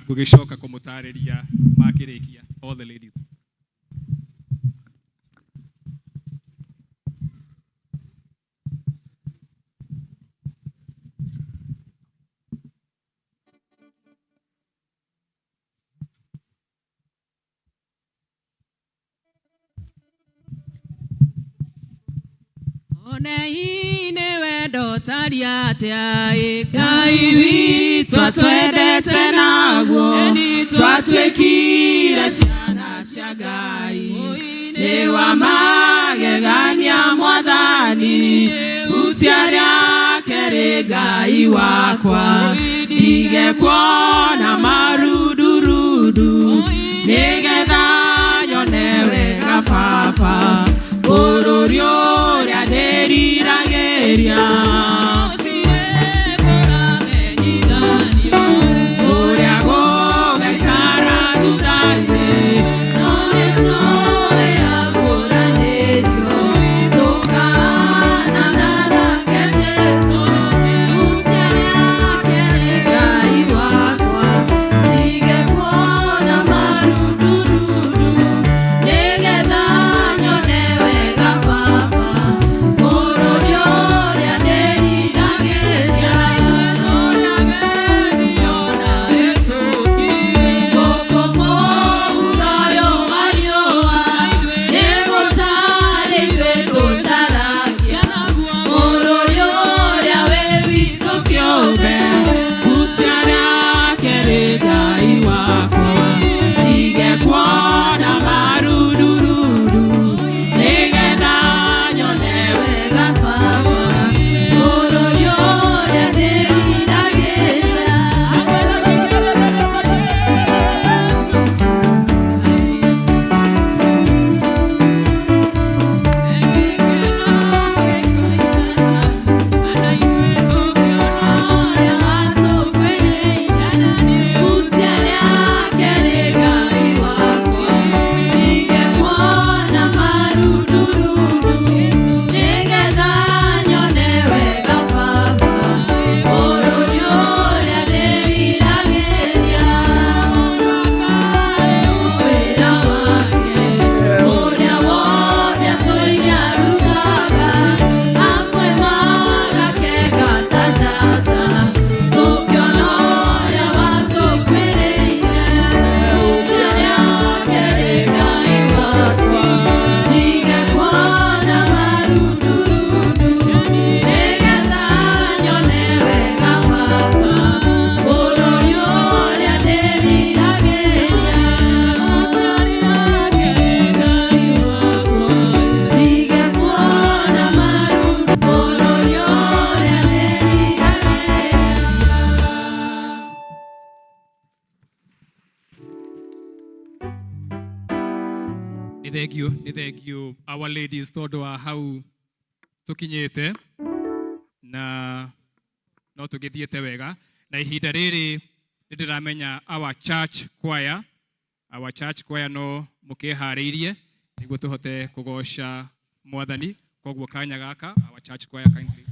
ngũgĩcoka kũmũtarĩria makĩrĩkia. All the ladies. Onei-inĩ wendo taria atĩa ĩ Ngai witũ atwendete naguo twatuĩkire ciana cia Ngai nĩ wa magegania mwathani hutia rĩake rĩ Ngai wakwa ndige kuona marundurudu nĩgetha nyone wega baba bũrũri ũrĩa ndĩriragĩria ũrĩa gũgaikara thutha-inĩ no nĩtũĩ akũranĩrio tũkaanana nake Jesũ hutia rĩake rĩ Ngai wakwa ndige kuona marundurudu nĩgetha nyone wega baba bũrũri ũrĩa ndĩriragĩria gũkũ mũhuro ũyũ wa riũa nĩgũcaria ithuĩ tũcaragia bũrũri ũrĩa wĩ witũ kĩũmbe hutia rĩake rĩ Ngai wakwa ndige kuona marundurudu nĩgetha nyone wega baba bũrũri ũrĩa ndĩriragĩria. Hutia rĩake rĩ Ngai wakwa ndige kuona marundurudu nĩgetha nyone wega baba bũrũri ũrĩa ndĩriragĩria wĩra wake ũrĩa wothe atũire arutaga amwe magakenga ta njata tũkĩona ũrĩa watũkuĩrĩire hutia rĩake rĩ Ngai wakwa ndige kuona marundurudu nĩgetha nyone wega baba bũrũri ũrĩa ndĩriragĩria ndige kuona marundu bũrũri ũrĩa ndĩriragĩria. Nĩ thengio, nĩ thengio our ladies tondũ wa hau tũkinyĩte na no tũgĩthiĩte wega na ihinda rĩrĩ nĩ ndĩramenya our church choir, our church choir no mũkĩharĩirie nĩguo tũhote kũgoca mwathani koguo kanya gaka our church choir kindly.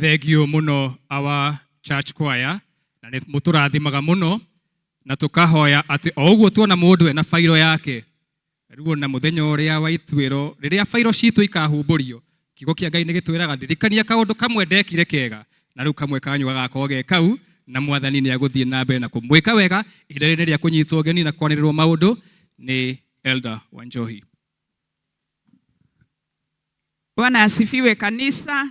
Nĩ thengio mũno our church choir, na nĩ mũtũrathimaga mũno, na tũkahoya atĩ o ũguo tuona mũndũ ena bairo yake rĩu, ona mũthenya ũrĩa wa ituĩro, rĩrĩa bairo citũ ikahumbũrio, kiugo kĩa Ngai nĩ gĩtwĩraga, "Ndirikania kaũndũ kamwe ndekire kega," na rĩu kamwe kanyu gagakorwo ge kau, na Mwathani nĩ agũthiĩ na mbere na kũmwĩka wega. Ihinda rĩrĩ nĩ rĩa kũnyitwo ũgeni na kwanĩrĩrwo maũndũ nĩ Elder Wanjohi. Bwana asifiwe, kanisa.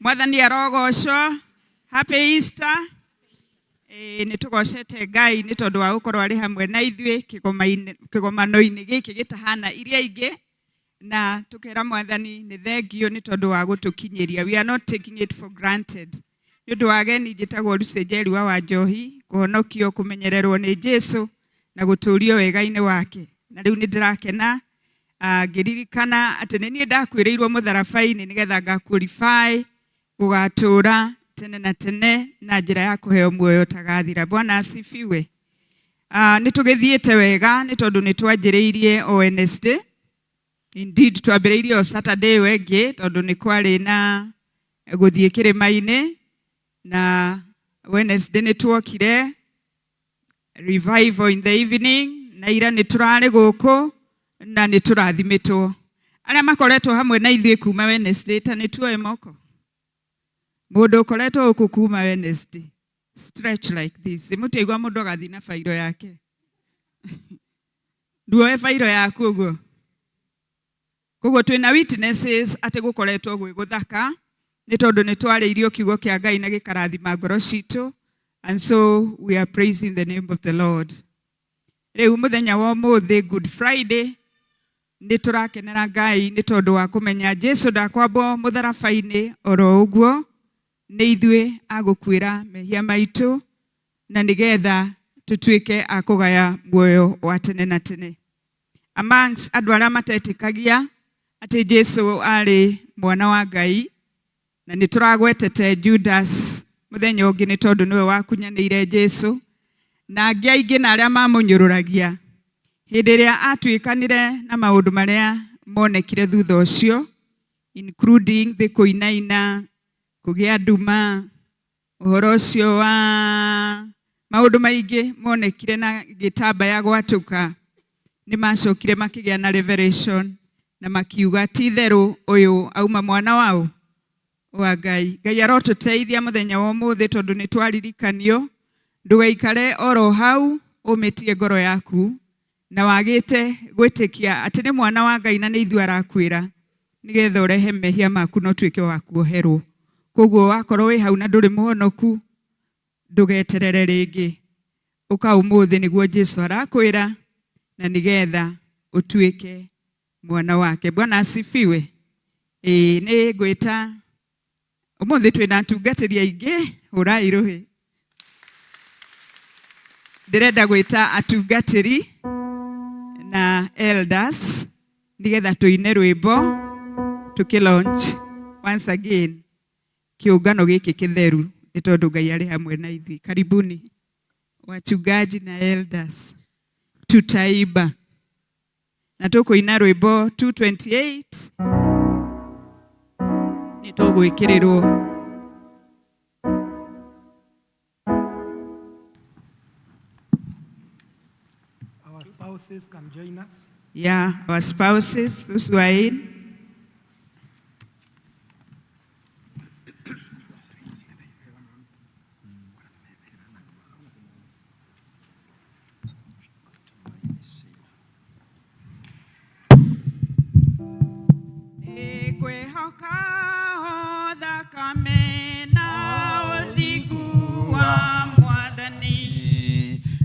Mwathani arogocwo. Happy Easter. Nĩ tũgocete Ngai nĩ tondũ wa gũkorwo arĩ hamwe na ithuĩ kĩgomano-inĩ gĩkĩ gĩtahana iria ingĩ, na tũkera Mwathani nĩ thengio nĩ tondũ wa gũtũkinyĩria. We are not taking it for granted. Nĩ ũndũ wa ageni, njĩtagwo Lucy Njeri wa Wanjohi, kũhonokio, kũmenyererwo nĩ Jesu na gũtũrio wega-inĩ wake. Na rĩu nĩ ndĩrakena ngĩririkana atĩ nĩ niĩ ndakuĩrĩirwo mũtharaba-inĩ nĩgetha nga qualify gũgatũra tene na tene na njĩra ya kũheo muoyo ũtagathira. Bwana asifiwe. Nĩ tũgĩthiĩte wega nĩ tondũ nĩ twanjĩrĩirie o Wednesday. Indeed, twambĩrĩirie o Saturday ĩyo ĩngĩ tondũ nĩ kwarĩ na gũthiĩ kĩrĩma-inĩ, na Wednesday nĩ tuokire revival in the evening, na ira nĩ tũrarĩ gũkũ na nĩ tũrathimĩtwo. Arĩa makoretwo hamwe na ithuĩ kuma Wednesday, ta nĩ tuoe moko. Mũndũ ũkoretwo gũkũ kuma Wednesday, stretch like this. Mũtiaigua mũndũ agathiĩ na bairo yake? Nduoe bairo yaku ũguo. Koguo twĩna witnesses atĩ gũkoretwo gwĩ gũthaka nĩ tondũ nĩ twarĩirio kiugo kĩa Ngai na gĩkarathima ngoro citũ, and so we are praising the name of the Lord. Rĩu mũthenya wa ũmũthĩ, Good Friday, nĩ tũrakenera Ngai nĩ tondũ wa kũmenya Jesu ndakwambwo mũtharaba-inĩ oro ũguo, nĩ ithuĩ agũkuĩra mehia maitũ na nĩgetha tũtuĩke a kũgaya muoyo wa tene na tene. Amongst andũ arĩa matetĩkagia atĩ Jesu arĩ mwana wa Ngai, na nĩ tũragwetete Judas mũthenya ũngĩ nĩ tondũ nĩwe wakunyanĩire Jesu, na angĩ aingĩ na arĩa mamũnyũrũragia, hĩndĩ ĩrĩa atuĩkanire na maũndũ marĩa monekire thutha ũcio, including thĩ kũinaina, kũgĩa nduma, ũhoro ũcio wa maũndũ maingĩ monekire na gĩtambaya gwatũka, nĩ macokire makĩgĩa na revelation na makiuga, "Ti itherũ ũyũ auma mwana wao wa Ngai." Ngai arotũteithia mũthenya wa ũmũthĩ tondũ nĩ twaririkanio ndũgaikare oro hau ũmĩtie ngoro yaku na wagĩte gwĩtĩkia atĩ nĩ mwana wa Ngai na nĩ ithuĩ arakwĩra nĩgetha ũrehe mehia maku na ũtuĩke wa kuoherwo. Koguo wakorwo wĩ hau na ndũrĩ mũhonoku, ndũgeterere rĩngĩ, ũka ũmũthĩ nĩguo Jesu arakwĩra na nĩgetha ũtuĩke mwana wake. Bwana asifiwe. Ĩĩ, nĩ ngwĩta ũmũthĩ twĩna atungatĩri aingĩ, hũrai rũhĩ. Ndĩrenda gwĩta atungatĩri na elders nĩgetha tũine rwĩmbo tũkĩ launch once again kĩũngano gĩkĩ kĩtheru nĩ tondũ Ngai arĩ hamwe na ithuĩ. Karibuni wachungaji na elders, tutaimba na tũkũina rwĩmbo 228, nĩ tũgwĩkĩrĩrwo. Our spouses can join us. Yeah, our spouses, those who are in. Ngwĩhoka thakame na ũthingu wa Mwathani.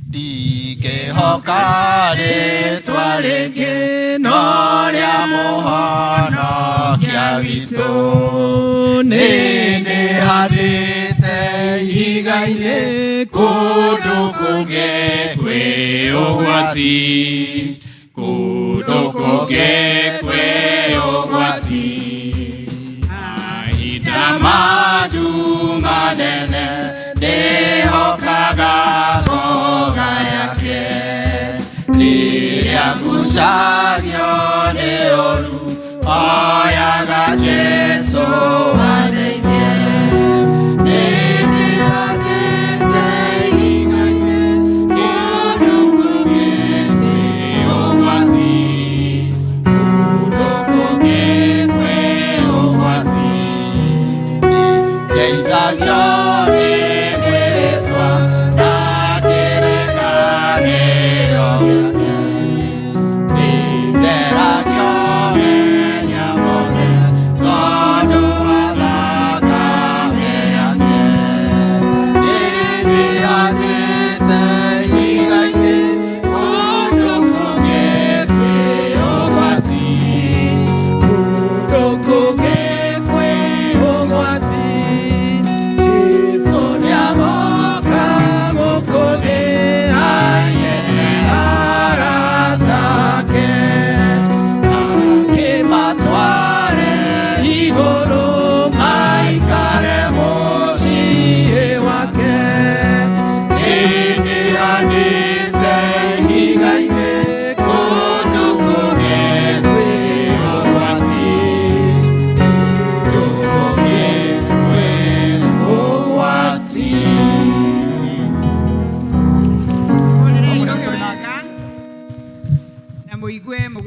Ndingĩhoka rĩtwa rĩngĩ no rĩa Mũhonokia witũ. Nĩ ndĩhandĩte ihiga-inĩ, kũndũ kũngĩ kwĩ ũgwati, kũndũ kũngĩ kwĩ ũgwati. Mahinda ma nduma nene ndĩhokaga ngoga yake, rĩrĩa ngucagio nĩ ũru oyaga Jesu andeithie.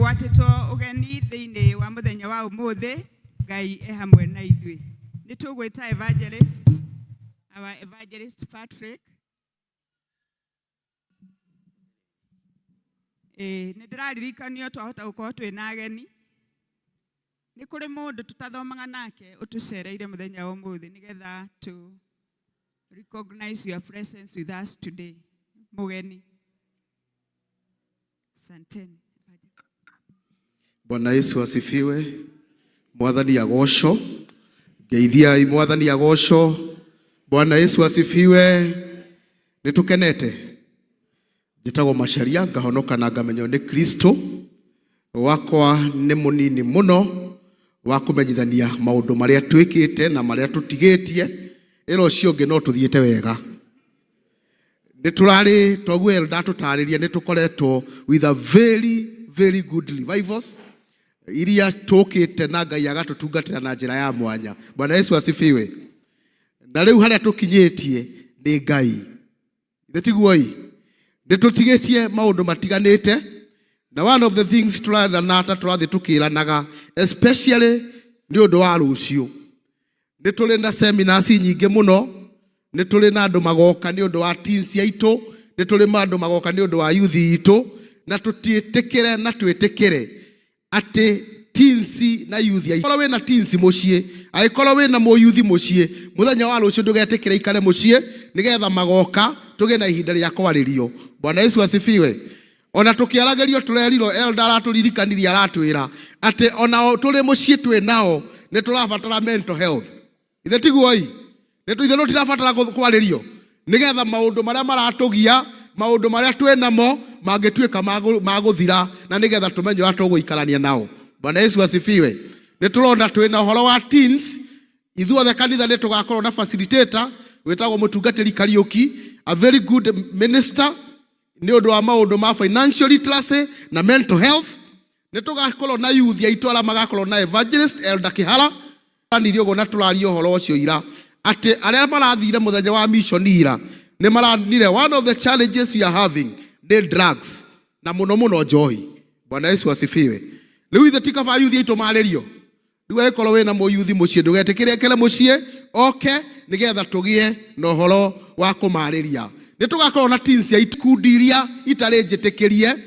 Mũgwatĩtwo ũgeni thĩinĩ wa mũthenya wa ũmũthĩ. Ngai e hamwe na ithuĩ. Nĩ tũgwĩta evangelist, our evangelist Patrick. Ĩĩ nĩ ndĩraririkanio twahota gũkorwo twĩna ageni. Nĩ kũrĩ mũndũ tũtathomaga nake ũtũcereire mũthenya wa ũmũthĩ nĩgetha to recognize your presence with us today. Mũgeni. Asanteni. Bwana Yesu asifiwe. Mwathani agocwo. Ngeithiai Mwathani agocwo. Bwana Yesu asifiwe. Nĩ tũkenete. Njĩtagwo Macharia, ngahonoka na ngamenywo nĩ Kristo. Wakwa nĩ mũnini mũno wa kũmenyithania maũndũ marĩa twĩkĩte na marĩa tũtigĩtie. Ĩra ũcio ũngĩ no tũthiĩte wega. Nĩ tũrarĩ toguo elder tũtarĩria nĩ tũkoretwo with a very very good revivals iria tũkĩte na Ngai agatũtungatĩra na njĩra ya mwanya. Bwana Yesu asifiwe. Na rĩu harĩa tũkinyĩtie nĩ Ngai. Ithe tiguo ĩ? Nĩ tũtigĩtie maũndũ matiganĩte na one of the things tũrathana ta tũrathiĩ tũkĩranaga especially nĩ ũndũ wa rũciũ. Nĩ tũrĩ na seminars nyingĩ mũno, nĩ tũrĩ na andũ magoka nĩ ũndũ wa teens aitũ, nĩ tũrĩ na andũ magoka nĩ ũndũ wa youth itũ, na tũtiĩtĩkĩre na twĩtĩkĩre atĩ teens na youth aitũ. Angĩkorwo wĩna teens mũciĩ, angĩkorwo wĩna mũyuthi mũciĩ, mũthenya wa rũciũ ndũgetĩkĩre ikare mũciĩ nĩgetha magoka tũgĩe na ihinda rĩa kwarĩrio. Bwana Yesu asifiwe. Ona tũkĩaragĩrio tũrerirwo, elder aratũririkanirie aratwĩra atĩ ona tũrĩ mũciĩ twĩ nao nĩ tũrabatara mental health. Ithe tiguo ĩ? Nĩ ithe tũtirabatara kwarĩrio nĩgetha maũndũ marĩa maratũgia, maũndũ marĩa twĩ namo mangĩtuĩka magũthira na nĩgetha tũmenye ũrĩa tũgũikarania nao. Bwana Yesu asifiwe. Nĩ tũrona twĩna ũhoro wa teens. Ithuothe kanitha nĩ tũgakorwo na facilitator wĩtagwo mũtungatĩri Kariũki, a very good minister nĩ ũndũ wa maũndũ ma financial literacy na mental health. Nĩ tũgakorwo na youth aitũ arĩa magakorwo na evangelist Elder Kĩhara. Nirio ũguo na tũraria ũhoro ũcio ira atĩ arĩa marathire mũthenya wa mission ira nĩ maranire one of the challenges we are having nĩ drugs na mũno mũno njohi. Bwana Yesu asifiwe. Rĩu ithe ti kaba youth aitũ marĩrio. Rĩu angĩkorwo wĩna mũyuthi mũciĩ ndũgetĩkĩre ekere mũciĩ oke nĩgetha tũgĩe na ũhoro wa kũmarĩria. Nĩ tũgakorwo na teens ya ikundi iria itarĩ njĩtĩkĩrie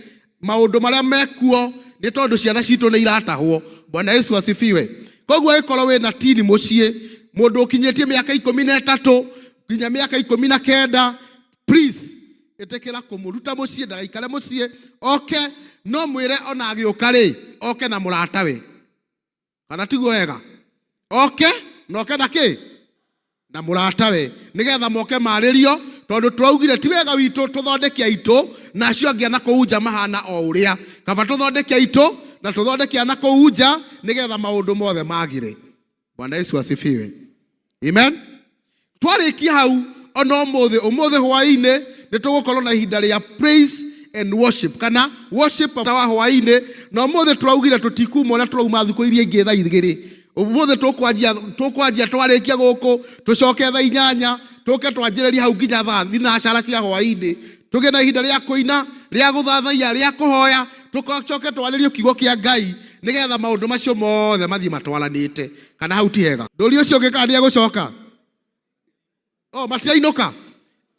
maũndũ marĩa mekuo nĩ tondũ ciana citũ nĩ iratahwo. Bwana Yesu asifiwe. Koguo angĩkorwo wĩna teen mũciĩ, mũndũ ũkinyĩtie mĩaka 13 nginya mĩaka 19, please ĩtĩkĩra kũmũruta mũciĩ ndagaikare mũciĩ oke, no mwĩre ona agĩũka rĩ oke na mũratawe. Kana tiguo wega? Oke na oke na kĩ? Na mũratawe nĩgetha moke marĩrio, tondũ twaugire ti wega witũ tũthondeke aitũ na acio angĩ na kũu nja mahana o ũrĩa. Kaba tũthondeke aitũ na tũthondeke ana kũu nja nĩgetha maũndũ mothe magĩre. Bwana Yesu asifiwe. Amen. Twarĩkia hau ona ũmũthĩ, ũmũthĩ hwaĩ-inĩ nĩ tũgũkorwo na ihinda rĩa praise and worship kana worship ta wa hwaĩ-inĩ, na ũmũthĩ tũraugire tũtikuma ũrĩa tũrauma thikũ iria ingĩ thaa 2. Ũmũthĩ tũkwanjia twarĩkia gũkũ tũcoke thaa 8 tũke twanjĩrĩrie hau nginya thaa thinacara cia hwaĩ-inĩ, tũgĩe na ihinda rĩa kũina, rĩa gũthathaiya, rĩa kũhoya, tũcoke twarĩrie kiugo kĩa Ngai nĩgetha maũndũ macio mothe mathiĩ matwaranĩte. Kana hau ti hega? Ndũri ũcio ũngĩ kana nĩegũcoka? Oh, matirainũka.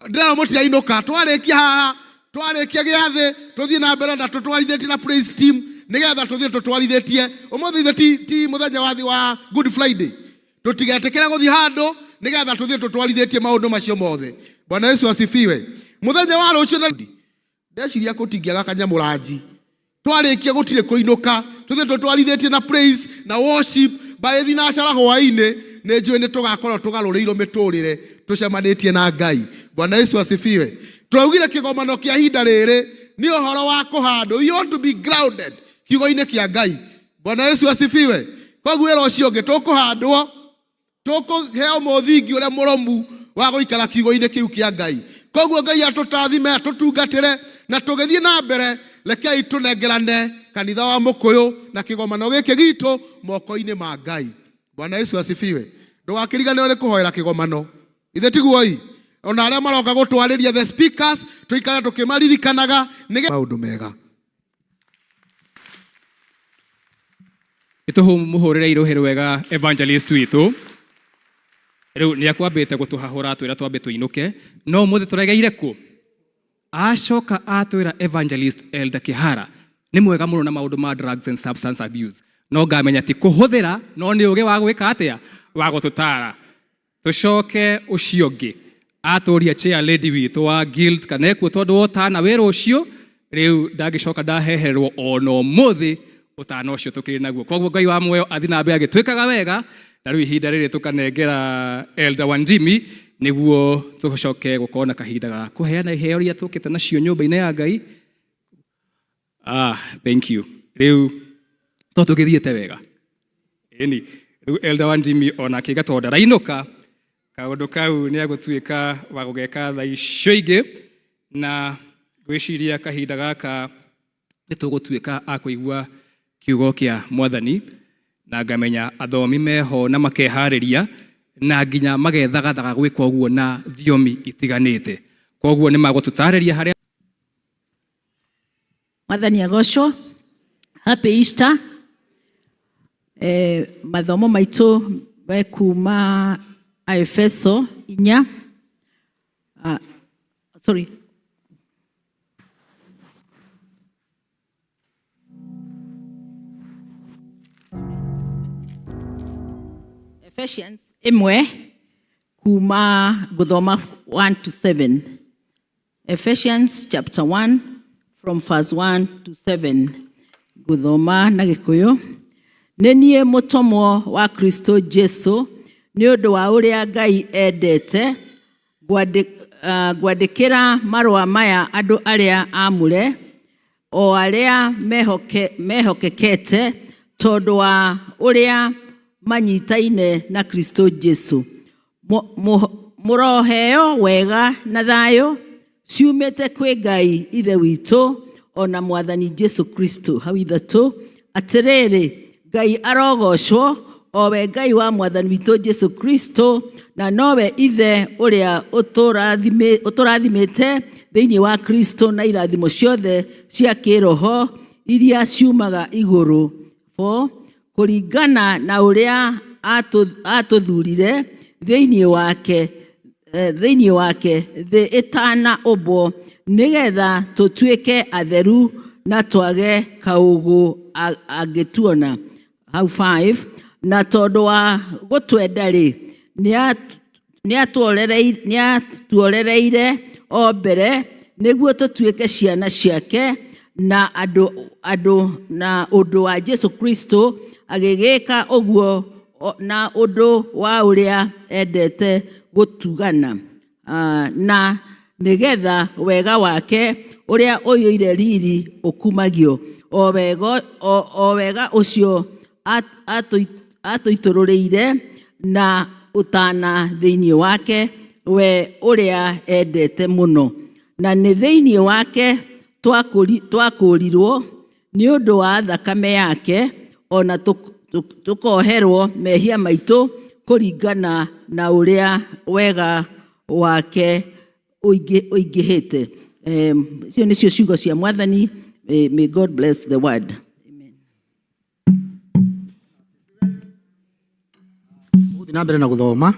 Ndĩrona mũtirainũka. Twarĩkia haha, twarĩkia gĩathĩ, tũthiĩ na mbere na tũtwarithĩtie na praise team nĩgetha tũthiĩ tũtwarithĩtie. Ũmũthĩ ithe ti mũthenya wa wa Good Friday. Tũtigetĩkĩre gũthiĩ handũ nĩgetha tũthiĩ tũtwarithĩtie maũndũ macio mothe. Bwana Yesu asifiwe. Mũthenya wa rũciũ na ndeciria kũtingĩaga kanyamũranji. Twarĩkia gũtirĩ kũinũka, tũthiĩ tũtwarithĩtie na praise na worship by thinacara hwaĩ-inĩ. Nĩ njũĩ nĩ tũgakorwo tũgarũrĩirwo mĩtũrĩre tũcemanĩtie na Ngai. Bwana Yesu asifiwe. Twaugire kĩgomano kĩa ihinda rĩrĩ nĩ ũhoro wa kũhandwo. You want to be grounded kiugo-inĩ kĩa Ngai. Bwana Yesu asifiwe. Koguo wĩra ũcio ũngĩ tũkũhandwo, tũkũheo mũthingi ũrĩa mũrũmu wa gũikara kiugo-inĩ kĩu kĩa Ngai. Koguo Ngai atũtathime, atũtungatĩre na tũgĩthiĩ na mbere. Rekei tũnengerane kanitha wa Mũkũyũ na kĩgomano gĩkĩ gitũ moko-inĩ ma Ngai. Bwana Yesu asifiwe. Ndũgakĩriganĩrwo nĩ kũhoera kĩgomano. Ithe tiguo ĩ? Ona arĩa maroka gũtwarĩria the speakers, tũikare tũkĩmaririkanaga nĩgetha maũndũ mega. Nĩ tũmũhũrĩre irũhĩ rwega evangelist witũ. Rĩu nĩ akwambĩte gũtũhahũra atwĩra twambe tũinũke, no ũmũthĩ tũregeire kũ? Acoka atwĩra evangelist Elder Kihara nĩ mwega mũno na maũndũ ma drugs and substance abuse, no ngamenya ti kũhũthĩra no nĩ ũgĩ wa gwĩka atĩa, wa gũtũtara. Tũcoke ũcio ũngĩ atũria chair lady witũ wa guild kana ekuo tondũ wa ũtana wĩ rũciũ, rĩu ndangĩcoka ndaheherwo ona ũmũthĩ ũtana ũcio tũkĩrĩ naguo. Koguo Ngai wa muoyo athi na mbere agĩtwĩkaga wega, na rĩu ihinda rĩrĩ tũkanengera Elder Wandimi nĩguo tũcoke gũkorwo na kahinda ga kũheana iheo iria tũkĩte nacio nyũmba-inĩ ya Ngai. Thank you. Rĩu to tũgĩthiĩte wega. Ĩni, rĩu Elder Wandimi onake tondũ ndarainũka, kaũndũ kau nĩ agũtuĩka wa gũgeka thaa icio ingĩ, na ngwĩciria kahinda gaka nĩ tũgũtuĩka a kũigua kiugo kĩa Mwathani, na ngamenya athomi meho na makeharĩria na nginya magethagathaga gwĩka ũguo na thiomi itiganĩte. Koguo nĩ magũtũtarĩria harĩa Mwathani agocwo. Happy Easter. Mathomo maitũ me kuma Aefeso 4. Sorry. Ephesians 1 kuma guthoma 1 to 7. Ephesians chapter 1 from verse 1 to 7. Guthoma na Gikuyu. Nĩ niĩ mũtũmwo wa Kristo Jesu nĩ ũndũ wa ũrĩa Ngai endete ngwandĩkĩra marũa maya andũ arĩa aamũre o arĩa mehokekete tondũ wa ũrĩa manyitaine na Kristo Jesu. Mũroheo wega na thayũ ciumĩte kwĩ Ngai Ithe witũ ona Mwathani Jesu Kristo. Hau ithatũ, atĩrĩrĩ, Ngai arogocwo o we Ngai wa Mwathani witũ Jesu Kristo, na nowe Ithe ũrĩa ũtũrathimĩte thĩinĩ wa Kristo na irathimo ciothe cia kĩroho iria ciumaga igũrũ. 4 kũringana na ũrĩa atũthurire thĩinĩ wake thĩ ĩtana ũmbwo, nĩgetha tũtuĩke atheru na twage kaũgũ angĩtuona. Hau 5 na tondũ wa gũtwenda rĩ, nĩatuorereire o mbere nĩguo tũtuĩke ciana ciake na andũ na ũndũ wa Jesu Kristo, agĩgĩka ũguo na ũndũ wa ũrĩa endete gũtugana, na nĩgetha wega wake ũrĩa ũiyũire riri ũkumagio, o wega ũcio atũitũrũrĩire na ũtana thĩinĩ wake we ũrĩa endete mũno. Na nĩ thĩinĩ wake twakũũrirwo nĩ ũndũ wa thakame yake, ona tũkoherwo mehia maitũ kũringana na ũrĩa wega wake ũingĩhĩte. Icio nĩcio ciugo cia Mwathani. May God bless the word. Amen. Gũthiĩ na mbere na gũthoma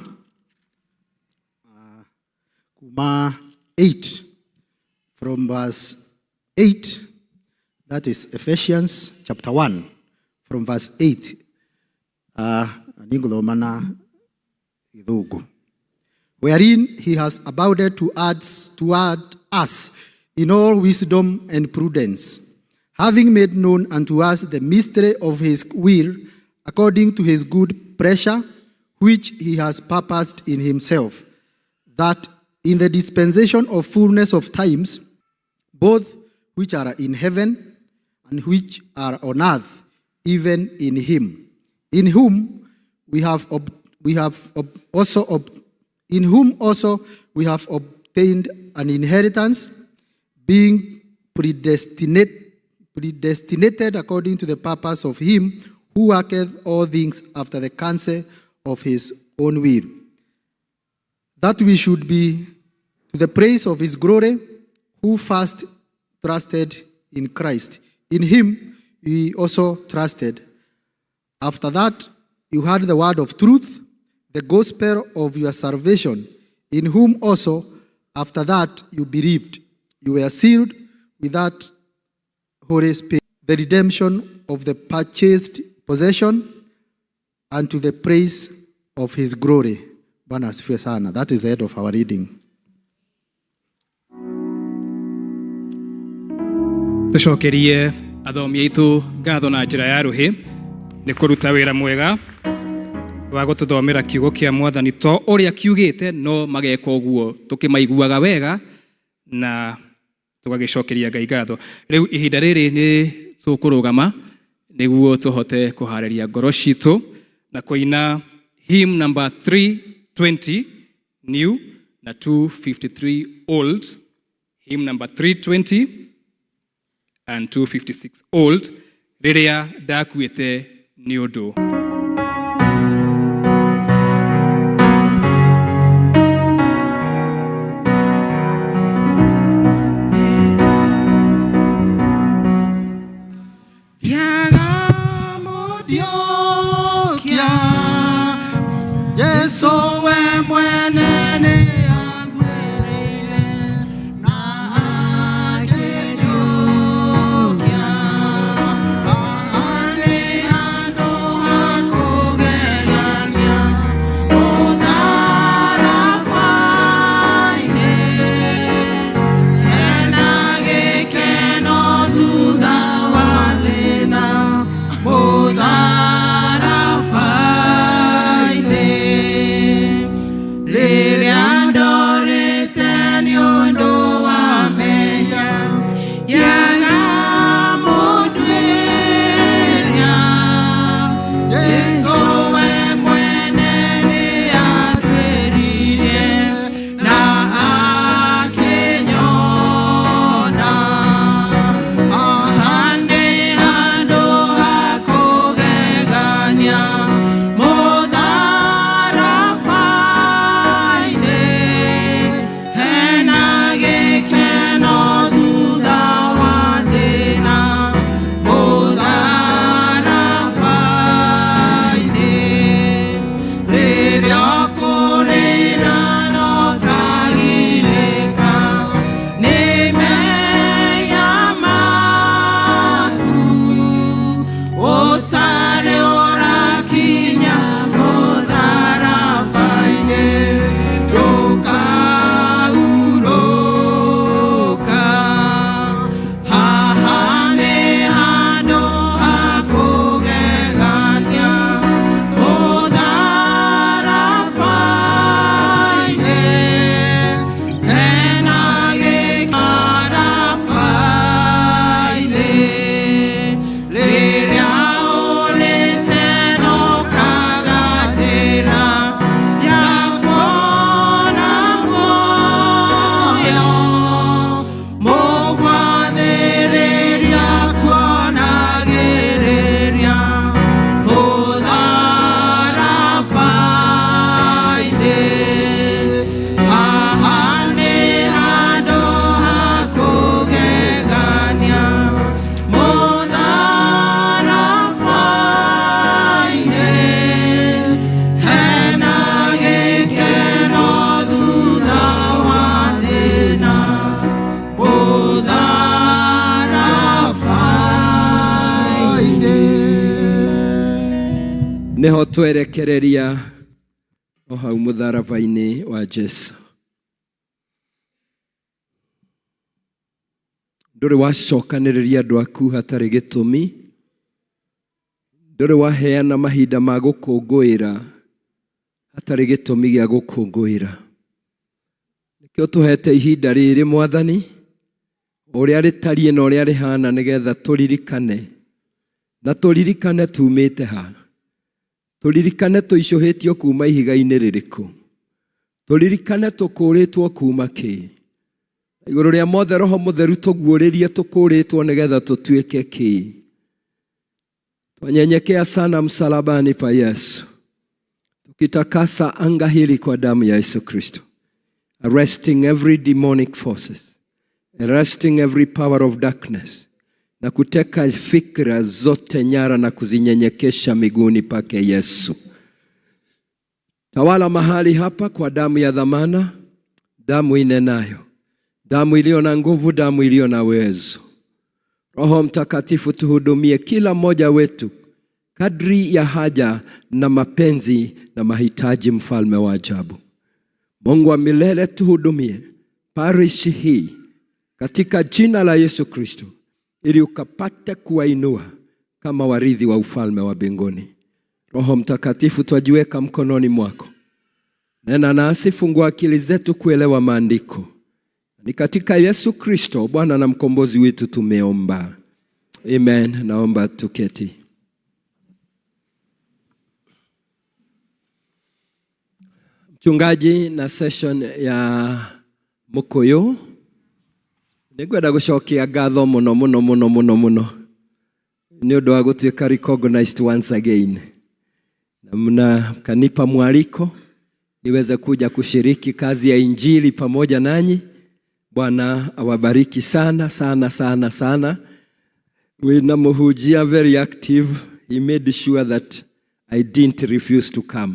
kuma 8, from verse 8, that is Ephesians chapter 1 from verse 8. Nĩngũthoma na Gĩthũngũ. Wherein he has abounded toward us in all wisdom and prudence, having made known unto us the mystery of his will, according to his good pleasure, which he has purposed in himself, that in the dispensation of fullness of times, both which are in heaven and which are on earth, even in him, in whom we have ob-, we have ob-, also ob-, in whom also we have obtained an inheritance, being predestinated according to the purpose of him who worketh all things after the counsel of his own will, that we should be to the praise of his glory, who first trusted in Christ. In him we also trusted, After that, you heard the word of truth, the gospel of your salvation, in whom also, after that you believed, you were sealed with that Holy Spirit, the redemption of the purchased possession, and to the praise of his glory. Bwana asifiwe sana. That is the end of our reading. Tũcokerie athomi aitũ ngatho na njĩra ya rũhĩ nĩ kũruta wĩra mwega wa gũtũthomera kiugo kĩa mwathani to ũrĩa kiugĩte no mageka ũguo tũkĩmaiguaga wega na tũgagĩcokeria Ngai ngatho. Rĩu ihinda rĩrĩ nĩ tũkũrũgama nĩguo tũhote kũharĩria ngoro citũ na kũina hymn number 320 new na 253 old, hymn number 320 and 256 old, rĩrĩa ndakuĩte nĩ ũndũ. Jesu we mwene nĩ anguĩrĩire na akĩndiũkia. Haha nĩ handũ ha kũgegania mũtharaba-inĩ, hena gĩkeno thutha wa thĩna mũtharaba-inĩ. Rĩrĩa ndorĩte nĩ ũndũ wa mehia ngĩaga mũnduĩria, Jesũ we mwene nĩ anduĩririe na akĩnyona. Haha nĩ handũ ha kũgegania mũtharaba-inĩ, hena gĩkeno thutha wa thĩna mũtharaba-inĩ. Rĩrĩa ũkũrĩra na ũkagirĩka nĩ mehia maku, ũtarĩ ũrakinya mũtharaba-inĩ ndũkahurũka. Haha nĩ handũ ha kũgegania mũtharaba-inĩ, hena gĩkaraba-inĩ. Rĩrĩa ũrĩte na ũkaga njĩra ya kuona muoyo, mũgwathĩrĩria kuonagĩrĩria mũtharaba-inĩ. Haha nĩ handũ ha kũgegania mũtharaba-inĩ, hena gĩkeno thutha wa thĩna mũtharaba-inĩ. Nĩho twerekereria o hau mũtharaba-inĩ wa Jesu. Ndũrĩ wacokanĩrĩria andũ aku hatarĩ gĩtũmi, ndũrĩ waheana mahinda ma gũkũngũĩra hatarĩ gĩtũmi gĩa gũkũngũĩra. Nĩkĩo tũhete ihinda rĩrĩ mwathani, ũrĩa rĩtariĩ na ũrĩa rĩhana, nĩgetha tũririkane na tũririkane tumĩte ha, tũririkane tũicũhĩtio kuma ihiga-inĩ rĩrĩkũ, tũririkane tũkũrĩtwo kuma kĩ. Igũrũ rĩa mothe Roho Mũtheru tũguũrĩrie tũkũrĩtwo nĩgetha tũtuĩke kĩ. Twanyenyekea sana msalabani pa Yesu, tukitakasa anga hili kwa damu ya Yesu Kristo, arresting every demonic forces, arresting every power of darkness, na kuteka fikra zote nyara na kuzinyenyekesha miguuni pake Yesu. Tawala mahali hapa kwa damu ya dhamana, damu inenayo, damu iliyo na nguvu, damu iliyo na uwezo. Roho Mtakatifu, tuhudumie kila mmoja wetu kadri ya haja na mapenzi na mahitaji, mfalme wa ajabu. Mungu wa milele, tuhudumie parish hii katika jina la Yesu Kristo, ili ukapate kuwainua kama warithi wa ufalme wa mbinguni. Roho Mtakatifu, twajiweka mkononi mwako. Nena nasi, fungua akili zetu kuelewa maandiko. Ni katika Yesu Kristo Bwana na mkombozi wetu tumeomba. Amen. Naomba tuketi. Mchungaji na session ya Mukuyu, nĩngwenda gũcokia ngatho mũno mũno mũno mũno mũno nĩ ũndũ wa gũtuĩka recognized once again, na mna kanipa mwaliko niweze kuja kushiriki kazi ya injili pamoja nanyi. Bwana awabariki sana sana sana sana. Wina muhujia very active. He made sure that I didn't refuse to come.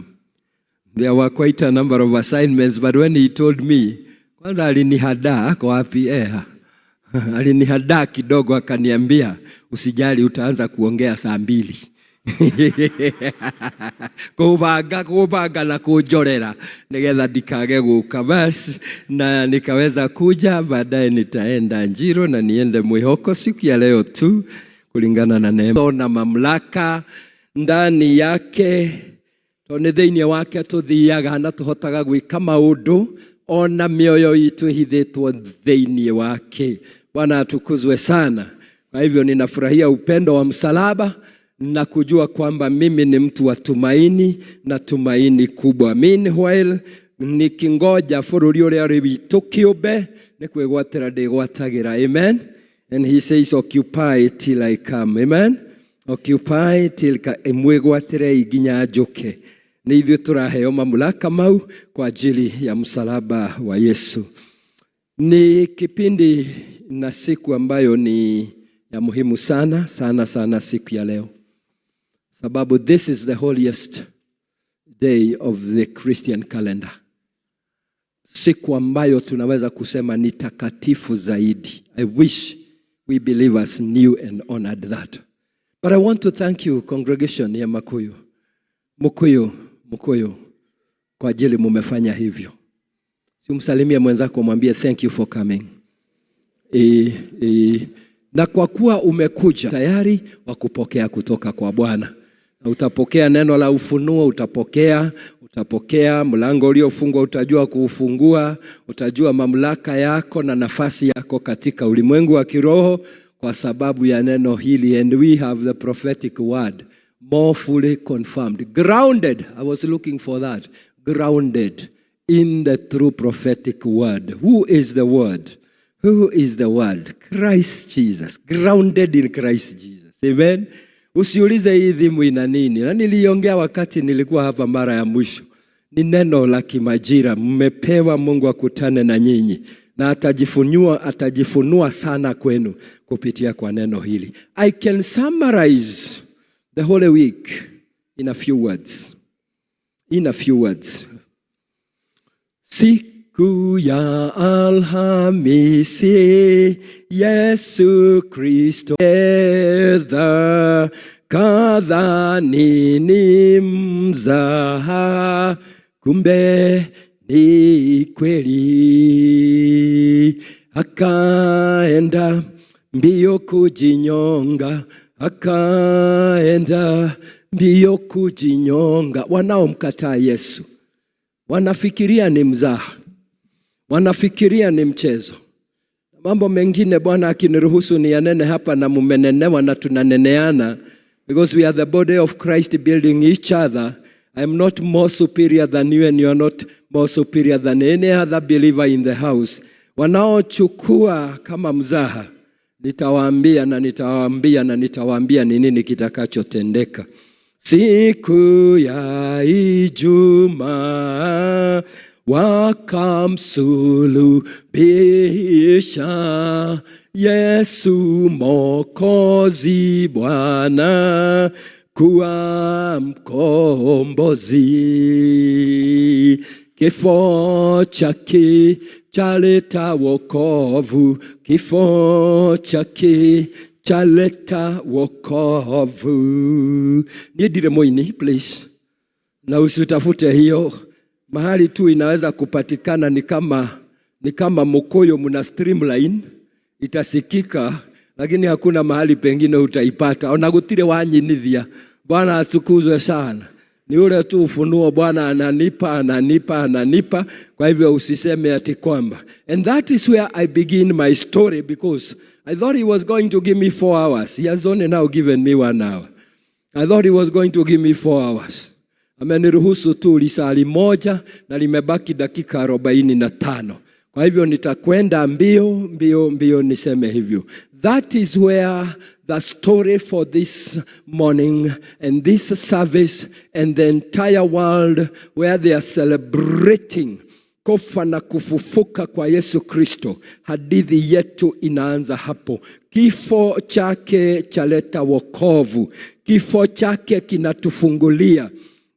There were quite a number of assignments, but when he told me, kwanza alinihadaa, ako wapi? Alinihadaa kidogo akaniambia, usijali utaanza kuongea saa 2. Kubanga, kubanga na kunjorera nigetha ndikage guka. Bas, na nikaweza kuja, baadaye nitaenda Njiro na niende Mwihoko siku ya leo tu kulingana na neema na mamlaka ndani yake. Tondũ nĩ thĩinĩ wake tũthiaga na tũhotaga gwĩka maũndũ ona mĩoyo itũ ĩhithĩtwo thĩinĩ wake. Bwana atukuzwe sana. Kwa hivyo ninafurahia upendo wa msalaba na kujua kwamba mimi ni mtu wa tumaini na tumaini kubwa. Meanwhile, nikingoja bũrũri ũrĩa ũrĩ witũ kĩũmbe nĩ kwĩgwatĩra ndĩgwatagĩra. Amen. And he says occupy till I come. Amen. Occupy till mwĩgwatĩre nginya njũke. Nĩ ithuĩ tũraheo mamlaka mau kwa ajili ya msalaba wa Yesu. Ni kipindi na siku ambayo ni ya muhimu sana sana sana siku ya leo, sababu this is the holiest day of the Christian calendar. Siku ambayo tunaweza kusema ni takatifu zaidi. I wish we believers knew and honored that. But I want to thank you, congregation ya Makuyu. Mukuyu, Mukuyu, kwa ajili mumefanya hivyo. Si umsalimie mwenzako umwambie thank you for coming. Na kwa kuwa umekuja tayari wa kupokea kutoka kwa Bwana. Na utapokea neno la ufunuo, utapokea mlango uliofungwa, utajua kuufungua, utajua mamlaka yako na nafasi yako katika ulimwengu wa kiroho kwa sababu ya neno hili. And we have the prophetic word more fully confirmed, grounded. I was looking for that. Grounded in the true prophetic word. Who is the word? Who is the word? Christ Jesus. Grounded in Christ Jesus. Amen. Usiulize hii dhimu ina nini. Na niliongea wakati nilikuwa hapa mara ya mwisho. Ni neno la kimajira. Mmepewa, Mungu akutane na nyinyi. Na atajifunua sana kwenu kupitia kwa neno hili. I can summarize the Holy Week in a few words. In a few words. Siku ya Alhamisi, Yesu Kristo edha, kadhani ni mzaha, kumbe ni kweli. Akaenda mbio kujinyonga, akaenda mbio kujinyonga. Wanaomkataa Yesu wanafikiria ni mzaha, wanafikiria ni mchezo. Mambo mengine Bwana akiniruhusu niyanene hapa, na mumenenewa na tunaneneana, because we are the body of Christ building each other. I am not more superior than you and you are not more superior than any other believer in the house. Wanaochukua kama mzaha, nitawaambia na nitawaambia na nitawaambia ni nini kitakachotendeka. Siku ya Ijumaa wakamsulubisha Yesu Mwokozi Bwana kuwa mkombozi. Kifo chake chaleta wokovu, kifo chake chaleta wokovu. Niĩ ndirĩ mũini, please, na usitafute hiyo mahali tu inaweza kupatikana. Ni kama Mkuyu mna streamline itasikika, lakini hakuna mahali pengine utaipata. Ona gutire wanyinithia. Bwana atukuzwe sana. Ni ule tu ufunuo Bwana ananipa, ananipa, ananipa. Kwa hivyo usiseme ati kwamba. And that is where I begin my story, because I thought he was going to give me 4 hours. He has only now given me one hour. I thought he was going to give me 4 hours. Ameniruhusu tu lisaa moja na limebaki dakika 45. Kwa hivyo nitakwenda mbio mbio mbio, niseme hivyo. That is where the story for this morning and this service and the entire world where they are celebrating kufa na kufufuka kwa Yesu Kristo. Hadithi yetu inaanza hapo. Kifo chake chaleta wokovu, kifo chake kinatufungulia.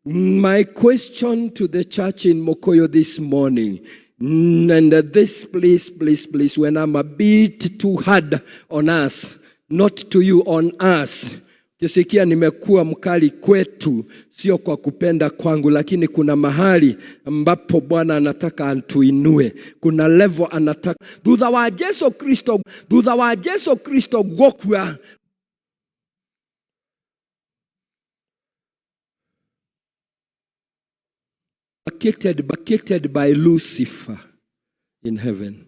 My question to the church in Mokoyo this morning, and this, please, please, please, when I'm a bit too hard on us, not to you, on us. Kisikia nimekuwa mkali kwetu, sio kwa kupenda kwangu, lakini kuna mahali ambapo Bwana anataka atuinue. Kuna level anataka. Thutha wa Jesu Kristo, thutha wa Jesu Kristo gukua, vacated by Lucifer in heaven.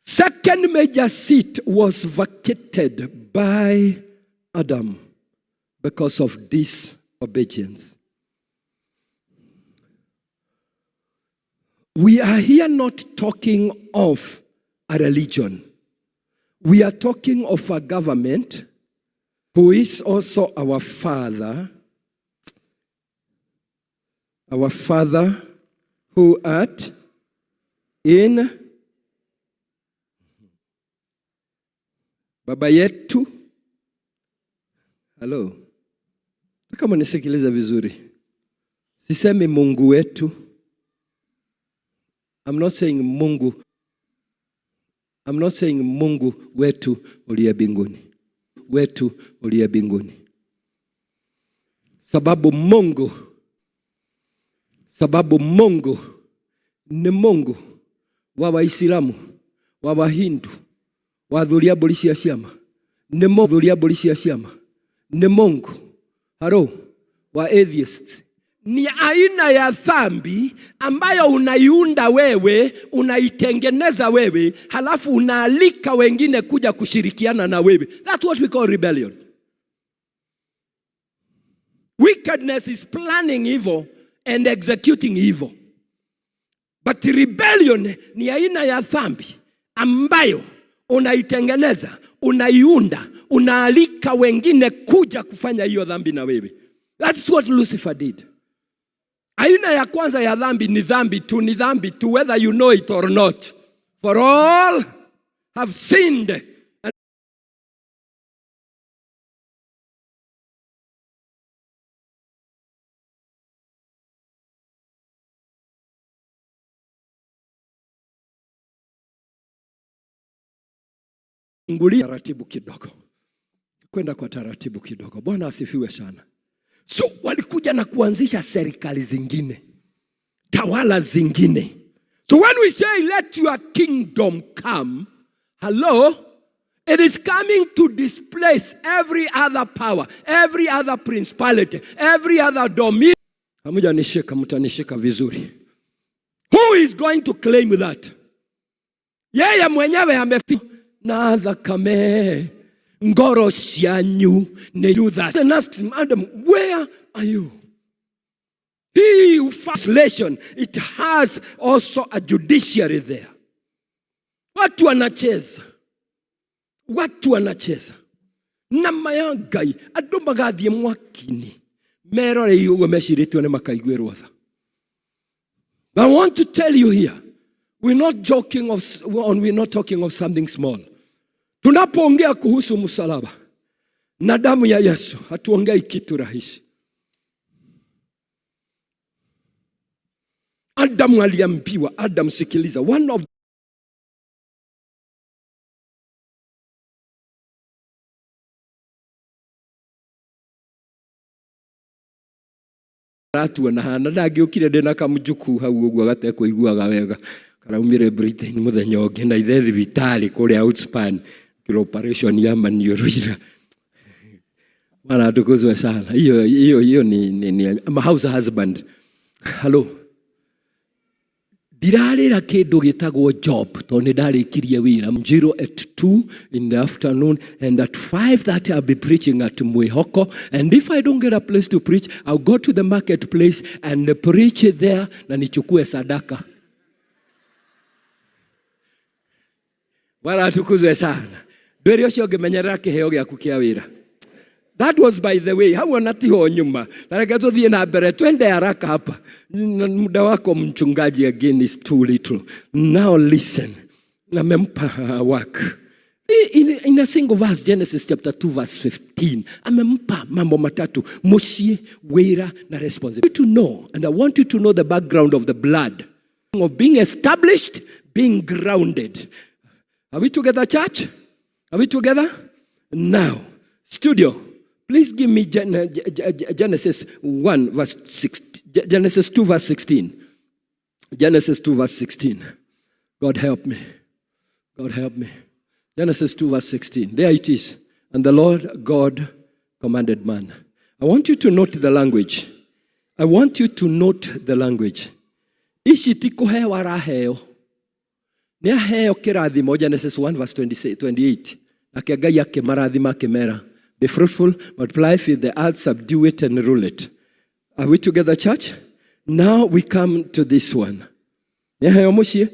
Second major seat was vacated by Adam because of disobedience. We are here not talking of a religion. We are talking of a government who is also our father. Our Father who art in. Baba yetu. Halo, kama nisikiliza vizuri, sisemi Mungu wetu. I'm not saying Mungu. I'm not saying Mungu wetu uliye mbinguni, wetu uliye mbinguni, sababu Mungu ni Mungu wa Waislamu, wa Wahindu, wa athuri a mbũri cia ciama, nĩ athuri a mbũri cia ciama, nĩ Mungu haro wa atheist. Ni aina ya dhambi ambayo unaiunda wewe, unaitengeneza wewe, halafu unaalika wengine kuja kushirikiana na wewe. That's what we call rebellion. Wickedness is planning evil and executing evil. But rebellion ni aina ya dhambi ambayo unaitengeneza, unaiunda, unaalika wengine kuja kufanya hiyo dhambi na wewe. That's what Lucifer did. Aina ya kwanza ya dhambi ni dhambi tu, ni dhambi tu, whether you know it or not. For all have sinned and Ngulia taratibu kidogo, kwenda kwa taratibu kidogo. Bwana asifiwe sana. So walikuja na kuanzisha serikali zingine, tawala zingine. So when we say, "Let your kingdom come," hello, it is coming to displace every other power, every other principality, every other dominion. Hamujanishika, mtanishika vizuri. Who is going to claim that? Yeye mwenyewe amefika na thakame ngoro cianyu nĩ do that. And asks him, "Adam, where are you?" He who translation, it has also a judiciary there. Watu wanacheza, watu wanacheza na ma ya Ngai, andũ magathiĩ mwaki-inĩ. Meroreire ũguo mecirĩtio nĩ makaiguĩrwo tha. I want to tell you here, we're not joking of, we're not talking of something small. Tunapoongea kuhusu msalaba na damu ya Yesu, hatuongei kitu rahisi. Adamu aliambiwa, Adam sikiliza, one of aratuona hana ndangĩũkire ndĩ na kamũjukuu hau ũguo gatekũiguaga wega karaumire Britain mũthenya ũngĩ na ithe thibitarĩ kũrĩa Outspan kĩro operation ya maniũrũ ira. Bwana atukuzwe sana. Hiyo hiyo hiyo ni I'm a house husband. Hello. Ndirarĩra kĩndũ gĩtagwo job tondũ nĩ ndarĩkirie wĩra Njiro at 2 in the afternoon, and at 5:30 I'll be preaching at Mwihoko, and if I don't get a place to preach, I'll go to the marketplace and preach there na nichukue sadaka. Bwana atukuzwe sana. Ndwĩre ũcio ũngĩmenyerera kĩheo gĩaku kĩa wĩra. That was by the way. Hau ona tiho nyuma. Na reke tuthiĩ na mbere, twende haraka hapa. Muda wako mchungaji again is too little. Now listen. Namempa work. In a single verse, Genesis chapter 2 verse 15. Amempa mambo matatu: muciĩ, wĩra na responsibility. To know, and I want you to know the background of the blood. Of being established, being grounded. Are we together, church? Are we together? Now, studio, please give me Genesis 1 verse 6, Genesis 2 verse 16. Genesis 2 verse 16. God help me. God help me. Genesis 2 verse 16. There it is. And the Lord God commanded man. I want you to note the language. I want you to note the language. Ici ti kũheo araheo. Nĩ aheo kĩrathimo, Genesis 1 verse 28. Nake Ngai akĩmarathima akĩmera, be fruitful, multiply, fill the earth, subdue it and rule it. Are we together, church? Now we come to this one. Nĩ aheo mũciĩ,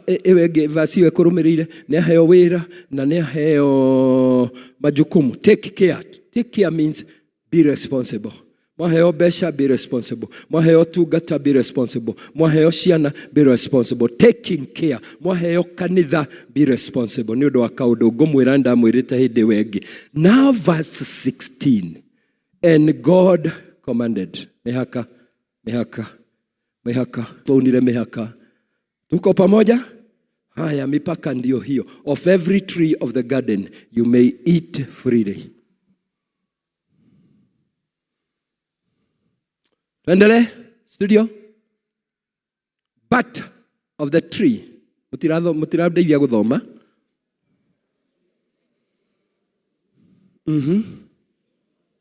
ĩyo ĩngĩ verse ĩyo ĩkũrũmĩrĩire, nĩ aheo wĩra na nĩ aheo majukumu. Take care. Take care means be responsible. Mwaheo mbeca, be responsible. Mwaheo tungata, be responsible. Mwaheo ciana, be responsible. Taking care. Mwaheo kanitha, be responsible. Nĩ ũndũ wa kaũndũ ngũmwĩra ndamwĩrĩte hĩndĩ ĩyo ĩngĩ. Now verse 16. And God commanded. Mĩhaka, mĩhaka, mĩhaka. Twaunire mĩhaka. Tuko pamoja? Haya, mipaka ndio hiyo. Of every tree of the garden you may eat freely. Tuendelee, studio. But of the tree, mũtirandeithia gũthoma.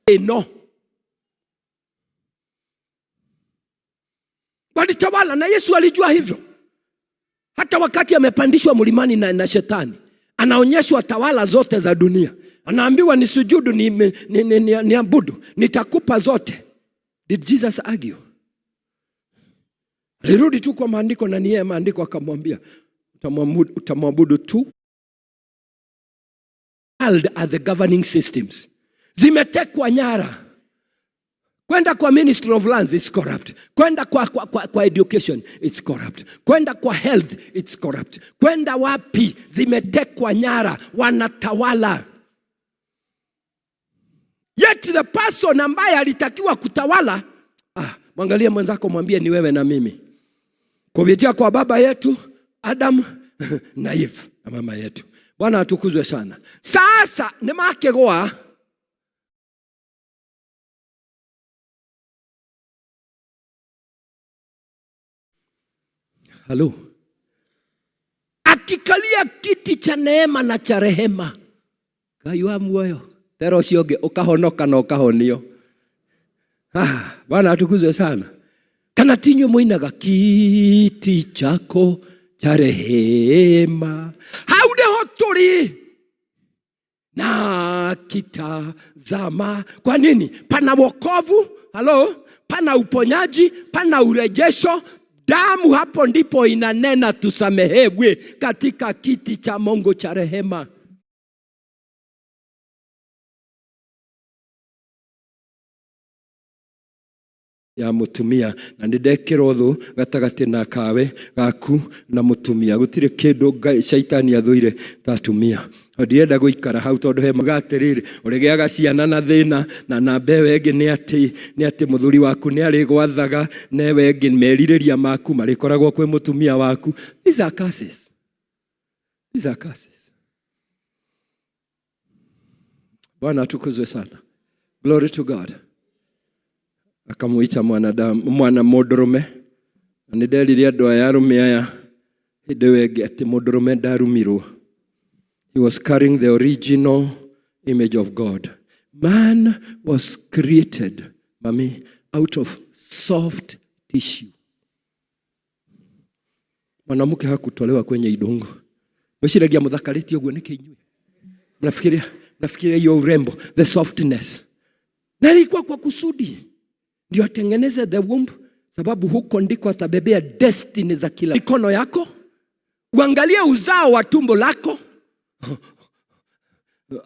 Ĩno walitawala, na Yesu alijua hivyo. Hata wakati amepandishwa mlimani na shetani, anaonyeshwa tawala zote za dunia, anaambiwa ni sujudu, ni abudu, nitakupa zote. Did Jesus argue? Alirudi tu kwa maandiko, na ni yeye maandiko akamwambia utamwabudu tu. World are the governing systems. Zimetekwa nyara. Kwenda kwa Ministry of Lands, it's corrupt. Kwenda kwa education, it's corrupt. Kwenda kwa health, it's corrupt. Kwenda wapi, zimetekwa nyara, wanatawala. Yet the person ambaye alitakiwa kutawala, mwangalie mwenzako mwambie ni wewe na mimi. Kupitia kwa baba yetu Adam na Eve na mama yetu. Bwana atukuzwe sana. Sasa ni makegwa Halo. Akikalia kiti cha neema na cha rehema. Ngai wa muoyo. Tero ũcio ũngĩ ũkahonoka na ũkahonio. Bwana atukuzwe sana. Kana tinywe muinaga kiti chako cha rehema. Hau nĩho tũrĩ. Na kitazama. Kwa nini? Pana wokovu, halo, pana uponyaji, pana urejesho. Damu hapo ndipo inanena tusamehewe katika kiti cha Mungu cha rehema. Ya mũtumia na nĩ ndekĩra ũthũ gatagatĩ na kawe gaku na mũtumia. Gũtirĩ kĩndũ Ngai shaitani athũire ta atumia. Ndirenda gũikara hau tondũ he muga atĩrĩrĩ, ũrĩgĩaga ciana na thĩna na namba ĩyo ĩngĩ nĩ atĩ nĩ atĩ mũthuri waku nĩ arĩgwathaga na ĩyo ĩngĩ merirĩria maku marĩkoragwo kwĩ mũtumia waku. These are curses. These are curses. Bwana atukuzwe sana. Glory to God. Akamuita mwanadamu mwana mũndũrũme. Na nĩ nderire andũ aya arũme aya hĩndĩ ĩyo ĩngĩ atĩ mũndũrũme ndarumirwo. He was carrying the original image of God. Man was created, mami, out of soft tissue. Mwanamke hakutolewa kwenye idongo. Mwĩciragia mũthakarĩte ũguo nĩkĩ inyuĩ? Mnafikiria, mnafikiria hiyo urembo, the softness. Na ilikuwa kwa kusudi ndio atengeneze the womb, sababu huko ndiko atabebea destiny za kila mikono yako. Uangalie uzao wa tumbo lako.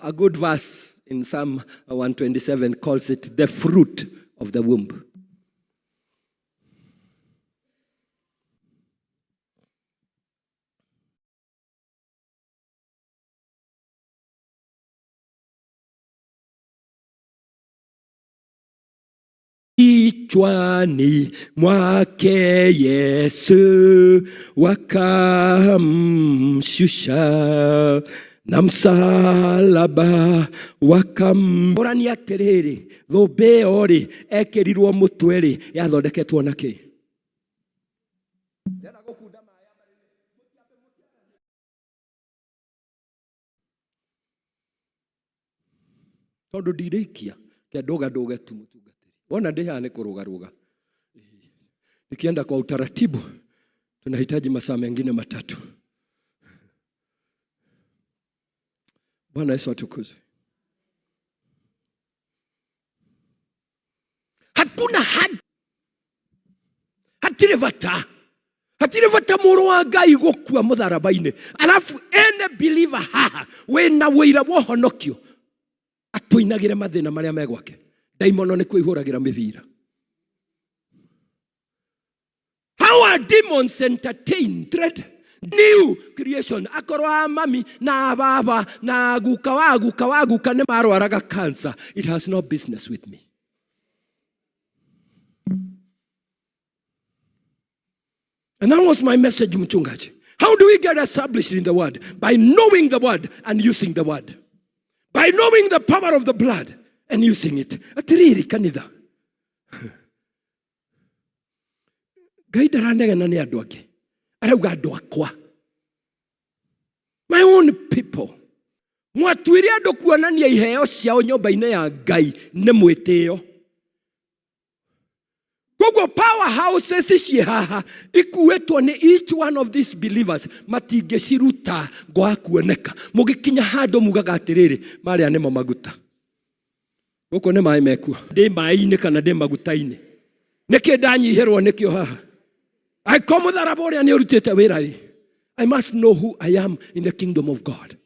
A good verse in Psalm 127 calls it the fruit of the womb. Kichwani mwake Yesu wakamshusha na msalaba wakamborania atĩrĩrĩ, thũmbĩ ĩyo rĩ ekĩrirwo mũtwe rĩ yathondeketwo na kĩ? Tondũ ndirĩkia ke ndũga ndũge tu mũtungatĩri, wona ndĩ haha nĩ kũrũgarũga. Nikienda kwa utaratibu tunahitaji masaa mengine matatu. Bwana Yesu atukuzwe. Hakuna haja, hatirĩ bata, hatirĩ bata mũrũ wa Ngai gũkua mũtharaba-inĩ, alafu ene believer haha wĩna wĩira wa ũhonokio atũinagĩre mathĩna marĩa me gwake. Ndaimono nĩ kwĩhũragĩra mĩbira. How are demons entertained? New creation. Akorwo a mami na baba na guka wa guka wa guka nĩ marwaraga cancer, it has no business with me. And that was my message, mchungaji. How do we get established in the word? By knowing the word and using the word. By knowing the power of the blood and using it. Atiriri kanitha. Ngai ndaranegena nĩ andũ angĩ. Arauga andũ akwa. My own people. Mwatuire andũ kuonania iheo ciao nyũmba-inĩ ya Ngai nĩ mwĩtĩo. Koguo powerhouses ciĩ haha ikuĩtwo nĩ each one of these believers, matingĩciruta ngwaga kuoneka. Mũgĩkinya handũ mugaga atĩrĩrĩ, marĩa nĩmo maguta. Gũkũ nĩ maĩ mekuo. Ndĩ maĩ-inĩ kana ndĩ maguta-inĩ? Nĩkĩ ndanyihĩrwo nĩkĩo haha? Angĩkorwo mũtharaba ũrĩa nĩ ũrutĩte wĩra rĩ, I must know who I am in the kingdom of God.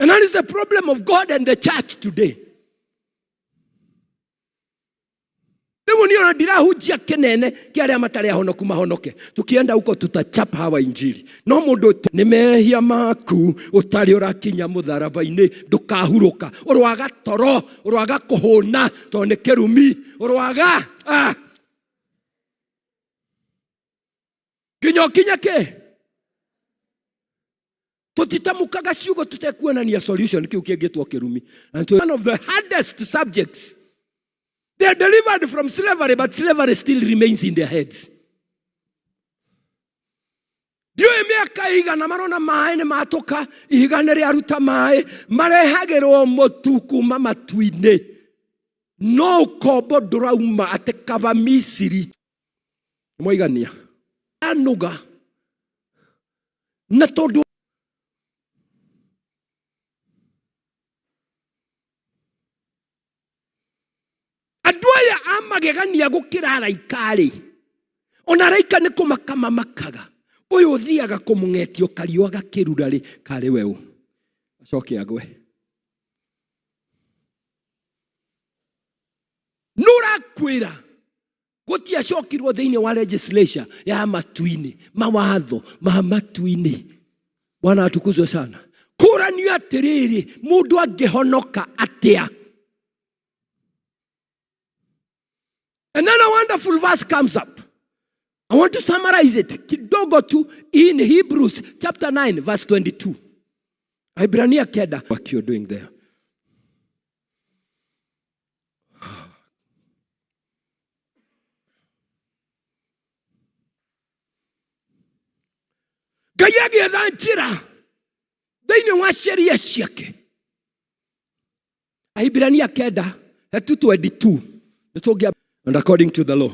And that is the problem of God and the church today. Rĩu niĩ ona ndirahunjia kĩnene kĩa arĩa matarĩ ahonoku mahonoke. Tukienda huko tutachapa hawa injili. No mũndũ nĩ mehia maku ũtarĩ ũrakinya mũtharaba-inĩ, ndũkahurũka. Ũrwaga toro, ũrwaga kũhũna tondũ nĩ kĩrumi, ũrwaga nginya ũkinye kĩ? Tũtitamukaga ciugo tũtekuonania solution kĩu kĩngĩtwo kĩrumi. And one of the hardest subjects. They are delivered from slavery, but slavery still remains in their heads. Ndiũĩ mĩaka igana marona maĩ nĩ matũka, ihiga nĩ rĩaruta maĩ, marehagĩrwo mũtu kuma matu-inĩ. No ũkombo ndũrauma atĩ kaba Misiri. Mwaigania. Anuga. Na tondũ andũ aya a magegania gũkĩra araika-rĩ, ona araika nĩ kũmaka mamakaga. Ũyũ ũthiaga kũmũng'etio kariũa gakĩrura rĩ, karĩ we ũ? Acoke agwe. Nũ ũrakwĩra? Gũtiacokirwo thĩinĩ wa legislature ya matu-inĩ, mawatho ma matu-inĩ. Bwana atukuzwe sana. Kũranio atĩrĩrĩ, mũndũ angĩhonoka atĩa? And then a wonderful verse comes up. I want to summarize it kidogo tu in Hebrews chapter 9 verse 22. Ibrania kenda. What you're doing there. Ngai agĩetha njĩra thĩinĩ wa sheria ciake. Ahibirania kenda hetu 22 nĩtũngĩa and according to the law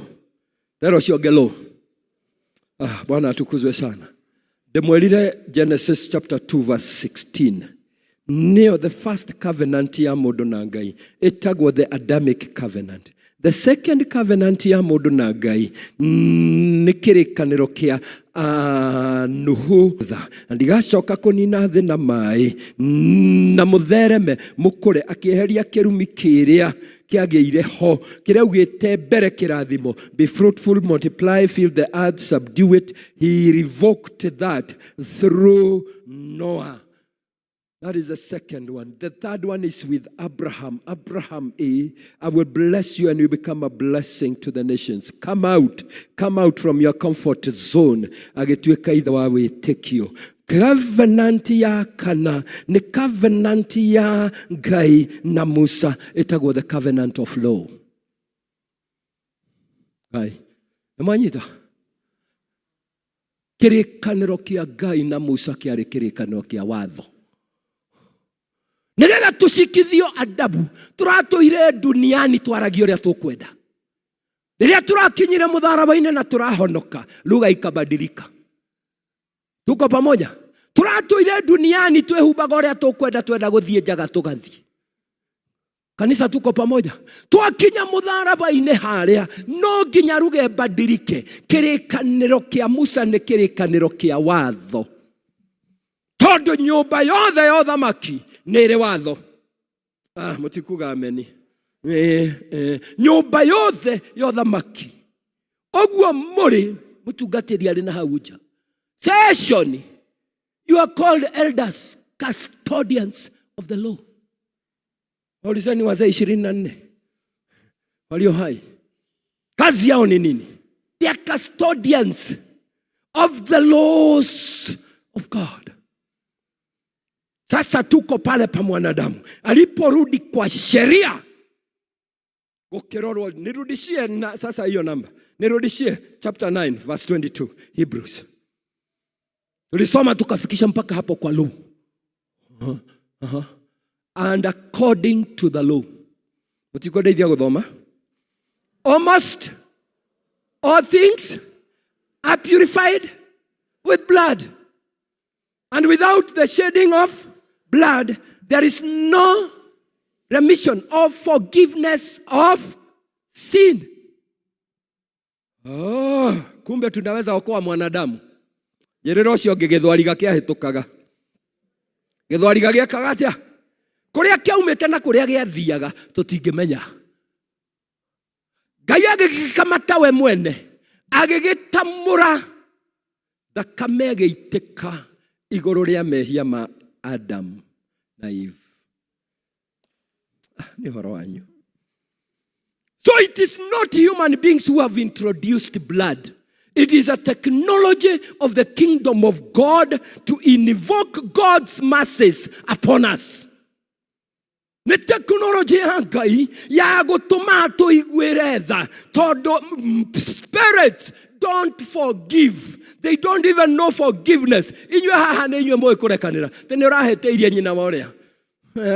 thera ũcio ũngĩ law. Ah, Bwana atukuzwe sana. Ndĩmwĩrire Genesis chapter 2 verse 16 nĩyo the first covenant ya mũndũ na Ngai ĩtagwo the Adamic covenant. The second covenant ya mũndũ na Ngai nĩ kĩrĩkanĩro kĩa Nuhu tha na ndigacoka kũnina thĩ na maĩ na mũthereme mũkũre, akĩeheria kĩrumi kĩrĩa kĩagĩire ho kĩrĩa augĩte mbere kĩrathimo, be fruitful, multiply, fill the earth, subdue it. He revoked that through Noah. That is the second one. The third one is with Abraham. Abraham, I will bless you and you become a blessing to the nations. Come out. Come out from your comfort zone. Agĩtuĩka ithe wa wĩtĩkio. Covenant ya kana nĩ covenant ya Ngai na Musa ĩtagwo the covenant of law. Ngai. Nĩ mwanyita? Kĩrĩkanĩro kĩa Ngai na Musa kĩarĩ kĩrĩkanĩro kĩa watho. Nĩgetha tũcikithio adabu, tũratũire duniani twaragia ũrĩa tũkwenda. Rĩrĩa tũrakinyire mũtharaba-inĩ na tũrahonoka, lugha ikabadilika. Tuko pamoja? Tũratũire duniani twĩhumbaga ũrĩa tũkwenda, twenda gũthiĩ njaga tũgathiĩ. Kanisa, tuko pamoja? Twakinya mũtharaba-inĩ harĩa no nginya ruge badirike. Kĩrĩkanĩro kĩa Musa nĩ kĩrĩkanĩro kĩa watho, tondũ nyũmba yothe ya ũthamaki nĩ ĩrĩ watho. Ah, mũtikuga ameni. Nyũmba yothe ya ũthamaki ũguo mũrĩ mũtungatĩri arĩ na hau nja session, you are called elders, custodians of the law. Waulizeni wazee 24 walio hai, kazi yao ni nini? They are custodians of the laws of God. Sasa tuko pale pa mwanadamu aliporudi kwa sheria gukirorwo. Nirudishie na, sasa hiyo namba nirudishie chapter 9 verse 22 Hebrews. Tulisoma tukafikisha mpaka hapo kwa law. And according to the law, mũtikwendeithia gũthoma, almost all things are purified with blood, and without the shedding of blood there is no remission or forgiveness of sin. Oh, kumbe tunaweza okoa mwanadamu. Njĩrĩra ũcio ũngĩ gĩthwariga kĩahĩtũkaga. Gĩthwariga gĩekaga atĩa? Kũrĩa kĩaumĩte na kũrĩa gĩathiaga tũtingĩmenya. Ngai agĩgĩkamata we mwene, agĩgĩtamũra thakame ĩgĩitĩka igũrũ rĩa mehia ma Adam na Eve. Ah, nĩ ũhoro wanyu. So it is not human beings who have introduced blood. It is a technology of the kingdom of God to invoke God's mercies upon us. Nĩ tekinoronjĩ ya Ngai ya gũtũma tũiguĩre tha, tondũ spirits don't forgive. They don't even know forgiveness. Inyuĩ haha nĩ inyuĩ mũĩ kũrekanĩra. Tĩ nĩ ũrahĩtĩirie nyina wa ũrĩa.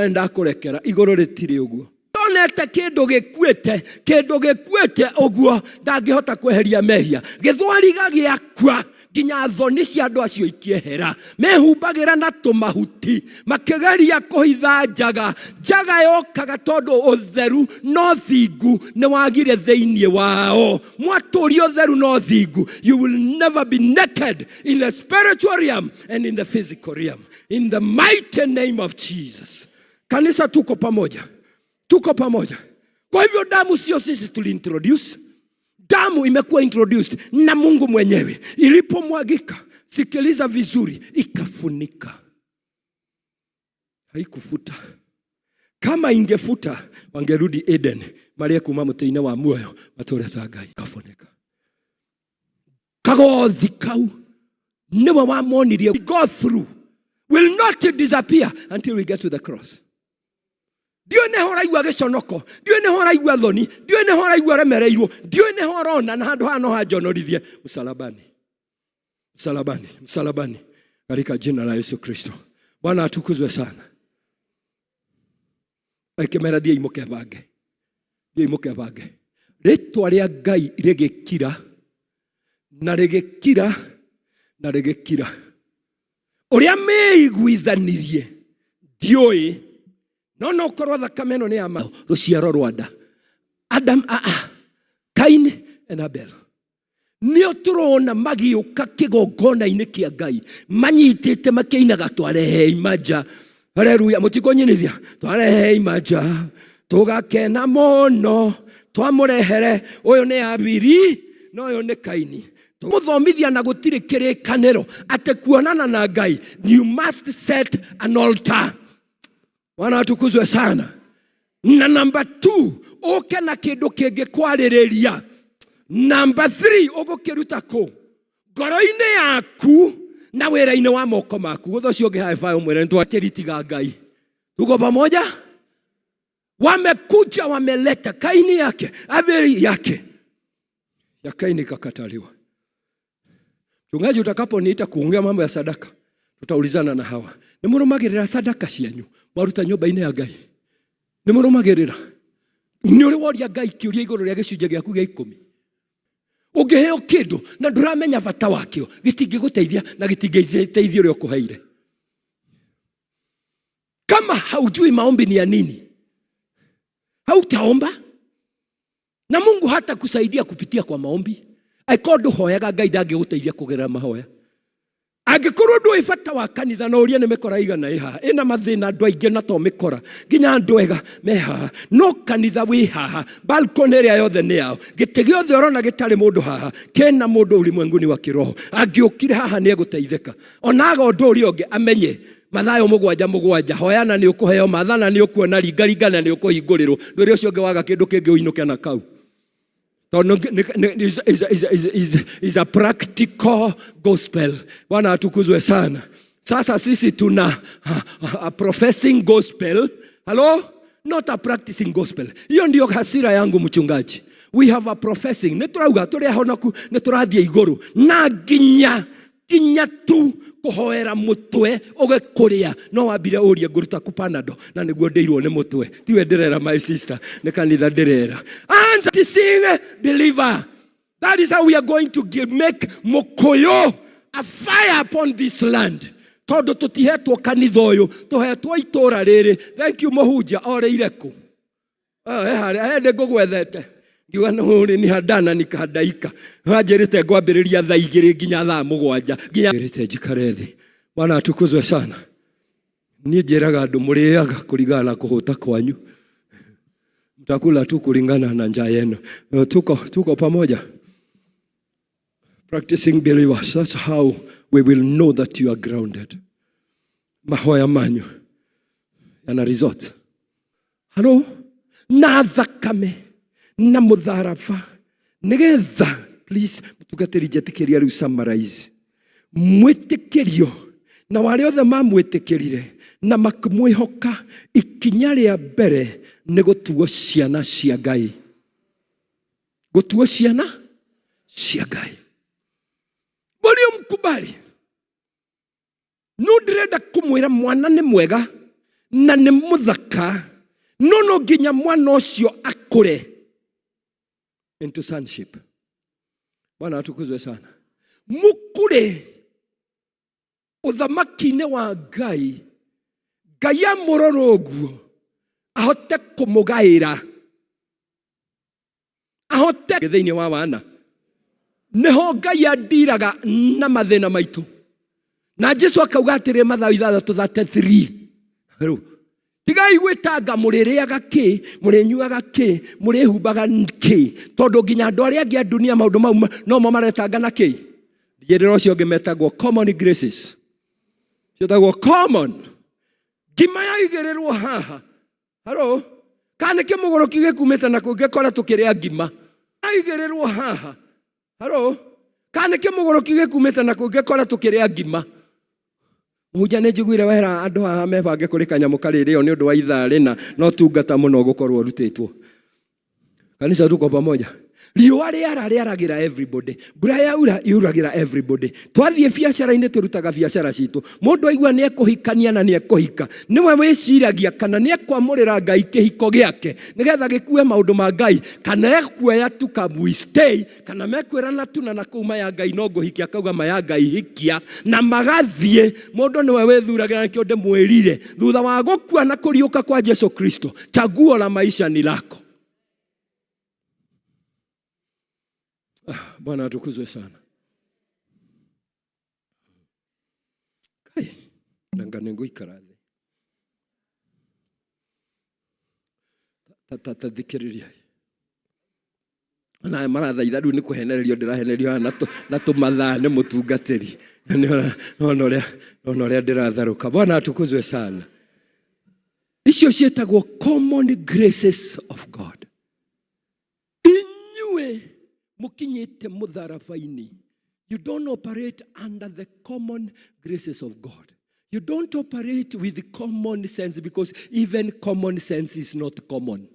Ndakũrekera. Igũrũ rĩtirĩ ũguo. Ndonete kĩndũ gĩkuĩte, kĩndũ gĩkuĩte ũguo ndangĩhota kweheria mehia. Gĩthwariga gĩakua nginya thoni cia andũ acio ikĩehera. Mehumbagĩra na tũmahuti makĩgeria kũhitha njaga. Njaga yokaga tondũ ũtheru no thingu nĩ wagire thĩinĩ wao. Mwatũria ũtheru no thingu, you will never be naked in the spiritual realm and in the physical realm. In the mighty name of Jesus. Kanisa, tuko pamoja. Tuko pamoja. Kwa hivyo damu sio sisi tuliintroduce. Damu imekuwa introduced na Mungu mwenyewe. Ilipomwagika, sikiliza vizuri, ikafunika, haikufuta. Kama ingefuta wangerudi Eden, marĩe kuma mũtĩ-inĩ wa muoyo matũre ta Ngai. Kafunika kagothi kau nĩwe wamonirie go through will not disappear until we get to the cross. Ndiũĩ nĩho ũraigua gĩconoko, ndiũĩ nĩho ũraigua thoni, ndiũĩ nĩho ũraigua ũremereirwo, ndiũĩ nĩho ũrona na handũ haha no hanjonorithie. Msalabani, msalabani, msalabani, katika jina la Yesu Kristo. Bwana atukuzwe sana. Akĩmera thiĩi mũkebange, thiĩi mũkebange. Rĩtwa rĩa Ngai rĩgĩkira na rĩgĩkira na rĩgĩkira. Ũrĩa meiguithanirie ndiũĩ, no no korwo thakame ĩno nĩ ya rũciaro rwa nda Adam, Kain and Abel nĩo tũrona magĩũka kĩgongona-inĩ kĩa Ngai manyitĩte makĩinaga twarehei manja, haleluya, mũtikũnyinithia, twarehei manja tũgakena mũno twamũrehere ũyũ nĩ Abiri na ũyũ nĩ Kaini. Mũthomithia na gũtirĩ kĩrĩkanĩro atĩ kuonana na Ngai you must set an altar. Bwana atukuzwe sana. Na namba 2 ũke na kĩndũ kĩngĩkwarĩrĩria. Namba 3 ũgũkĩruta kũ? Ngoro-inĩ yaku na wĩra-inĩ wa moko maku. Gũtha ũcio ũngĩ high five ũmwĩre nĩtwakĩritiga Ngai. Tuko pamoja? Wamekuja wameleta Kaini yake, Abeli yake. Ya Kaini kakataliwa. Mchungaji, utakaponiita kuongea mambo ya sadaka, tutaulizana na hawa. Nĩ mũrũmagĩrĩra sadaka cianyu mwaruta nyũmba-inĩ ya Ngai? Nĩ mũrũmagĩrĩra? Nĩ ũrĩ woria Ngai kĩũria igũrũ rĩa gĩcunjĩ gĩaku gĩa ikũmi? Ũngĩheo kĩndũ na ndũramenya bata wakĩo, gĩtingĩgũteithia na gĩtingĩteithia ũrĩa ũkũheire. Kama haujui maombi ni ya nini, hautaomba na Mungu hata kusaidia kupitia kwa maombi. Angĩkorwo ndũhoyaga, Ngai ndangĩgũteithia kũgerera mahoya. Angĩkorwo ndũĩ bata wa kanitha, na ũria nĩ mĩkora igana ĩ haha ĩna mathĩna, andũ aingĩ na to mĩkora, nginya andũ ega me haha, no kanitha wĩ haha, balcony ĩrĩa yothe nĩ yao, gĩtĩ gĩothe ũrona gĩtarĩ mũndũ haha kĩna mũndũ ulimwenguni wa kiroho. Angĩũkire haha nĩ egũteithĩka, ona aga ũndũ ũrĩa ũngĩ amenye Mathayo mũgwanja mũgwanja, hoyana nĩ ũkũheo, mathana nĩ ũkuona, ringaringana nĩ ũkũhingũrĩrwo. Ndũrĩ ũcio ũngĩ waga kĩndũ kĩngĩ ũinũke na kau, tondũ is a practical gospel. Bwana atukuzwe sana. Sasa sisi tuna a professing gospel, hello, not a practicing gospel. Hiyo ndio hasira yangu mchungaji. We have a professing, nĩ tũrauga tũrĩ ahonoku, nĩ tũrathiĩ igũrũ, na nginya kinya tu kũhoera mũtwe ũgĩkũrĩa no wambire ũrie ngũruta kũ Panadol na nĩguo ndĩirwo nĩ mũtwe. Tiwe ndĩrera, my sister, nĩ kanitha ndĩrera. Answer sing believer. That is how we are going to make mũkũyũ a fire upon this land, tondũ tũtihetwo kanitha ũyũ, tũhetwo itũra rĩrĩ. Thank you mũhunjia orĩire kũ. Harĩa ndĩ ngũgwethete ngiuga nĩ ni hadana nikahadaika wanjĩrĩte ngwambĩrĩria thaa igĩrĩ nginya thaa mũgwanja nginya njĩrĩte njikare thĩ. Bwana atukuzwe sana. Niĩ njĩraga andũ mũrĩaga kũringana na kũhũta kwanyu, mtakula tu kulingana na njaa yenu. Tuko pamoja? Practicing believers, that's how we will know that you are grounded. Mahoya manyu yana result. Hello, na thakame na mũtharaba nĩgetha, please mũtungatĩri, njetĩkĩria rĩu summarize. Mwĩtĩkĩrio na warĩa othe mamwĩtĩkĩrire na makĩmwĩhoka, ikinya rĩa mbere nĩ gũtuo ciana cia Ngai, gũtuo ciana cia Ngai. Mkubali no ndĩrenda kũmwĩra mwana nĩ mwega na nĩ mũthaka, no no nginya mwana ũcio akũre into sonship. Bwana atukuzwe sana. Mukure ũthamaki-inĩ wa Ngai, Ngai amũrora ũguo ahote kũmũgaĩra, ahote thĩinĩ wa wana nĩho Ngai andiraga na mathĩna maitũ. Na Jesu akauga atĩrĩ, Mathayo 6:33 rĩu Tigai gwĩtanga mũrĩrĩaga kĩ, mũrĩnyuaga kĩ, mũrĩhumbaga kĩ, tondũ nginya andũ arĩa angĩ a dunia maũndũ mau nomo maretanga na kĩ. Njĩrĩra ũcio ũngĩ metagwo common graces, ciĩtagwo common. Ngima yaigĩrĩrwo haha, haro kana nĩ kĩmũgũrũki gĩkumĩte na kũngĩkora tũkĩrĩa ngima yaigĩrĩrwo haha, haro kana nĩ kĩmũgũrũki gĩkumĩte na kũngĩkora tũkĩrĩa ngima. Mũhunjia nĩ njiguire wera andũ haha mebange kũrĩ kanyamũ karĩrĩo nĩ ũndũ wa ithaa rĩna no tungata mũno gũkorwo ũrutĩtwo. Kanisa tuko pamoja. Riũa rĩara rĩaragĩra everybody, mbura yaura yuragĩra everybody. Twathiĩ biacara-inĩ tũrutaga biacara citũ. Mũndũ aigua nĩ ekũhikania na nĩ ekũhika, nĩwe wĩciragia kana nĩ ekwamũrĩra Ngai kĩhiko gĩake nĩgetha gĩkue maũndũ ma Ngai, kana ekuoya tu ka we stay, kana mekwĩrana tu na nakũu maya Ngai no ngũhikia, akauga maya Ngai hikia na magathiĩ. Mũndũ nĩwe wĩthuragĩra, nĩkĩo ndĩmwĩrire thutha wa gũkua na kũriũka kwa Jesu Kristo, chaguo la maisha ni lako. Ah, Bwana atukuzwe sana. Kai, nanga nĩngũikara thĩ. Ta thikĩrĩria. Na marathaitha rĩu nĩ kũhenererio ndĩrahenererio haha na tũmathaa nĩ mũtungatĩri. Na nĩ ona ũrĩa ndĩratharũka. Bwana atukuzwe sana. Icio ciĩtagwo common graces of God. Inyuĩ mũkinyĩte mũtharaba-inĩ, you don't operate under the common graces of God. You don't operate with common sense, because even common sense is not common.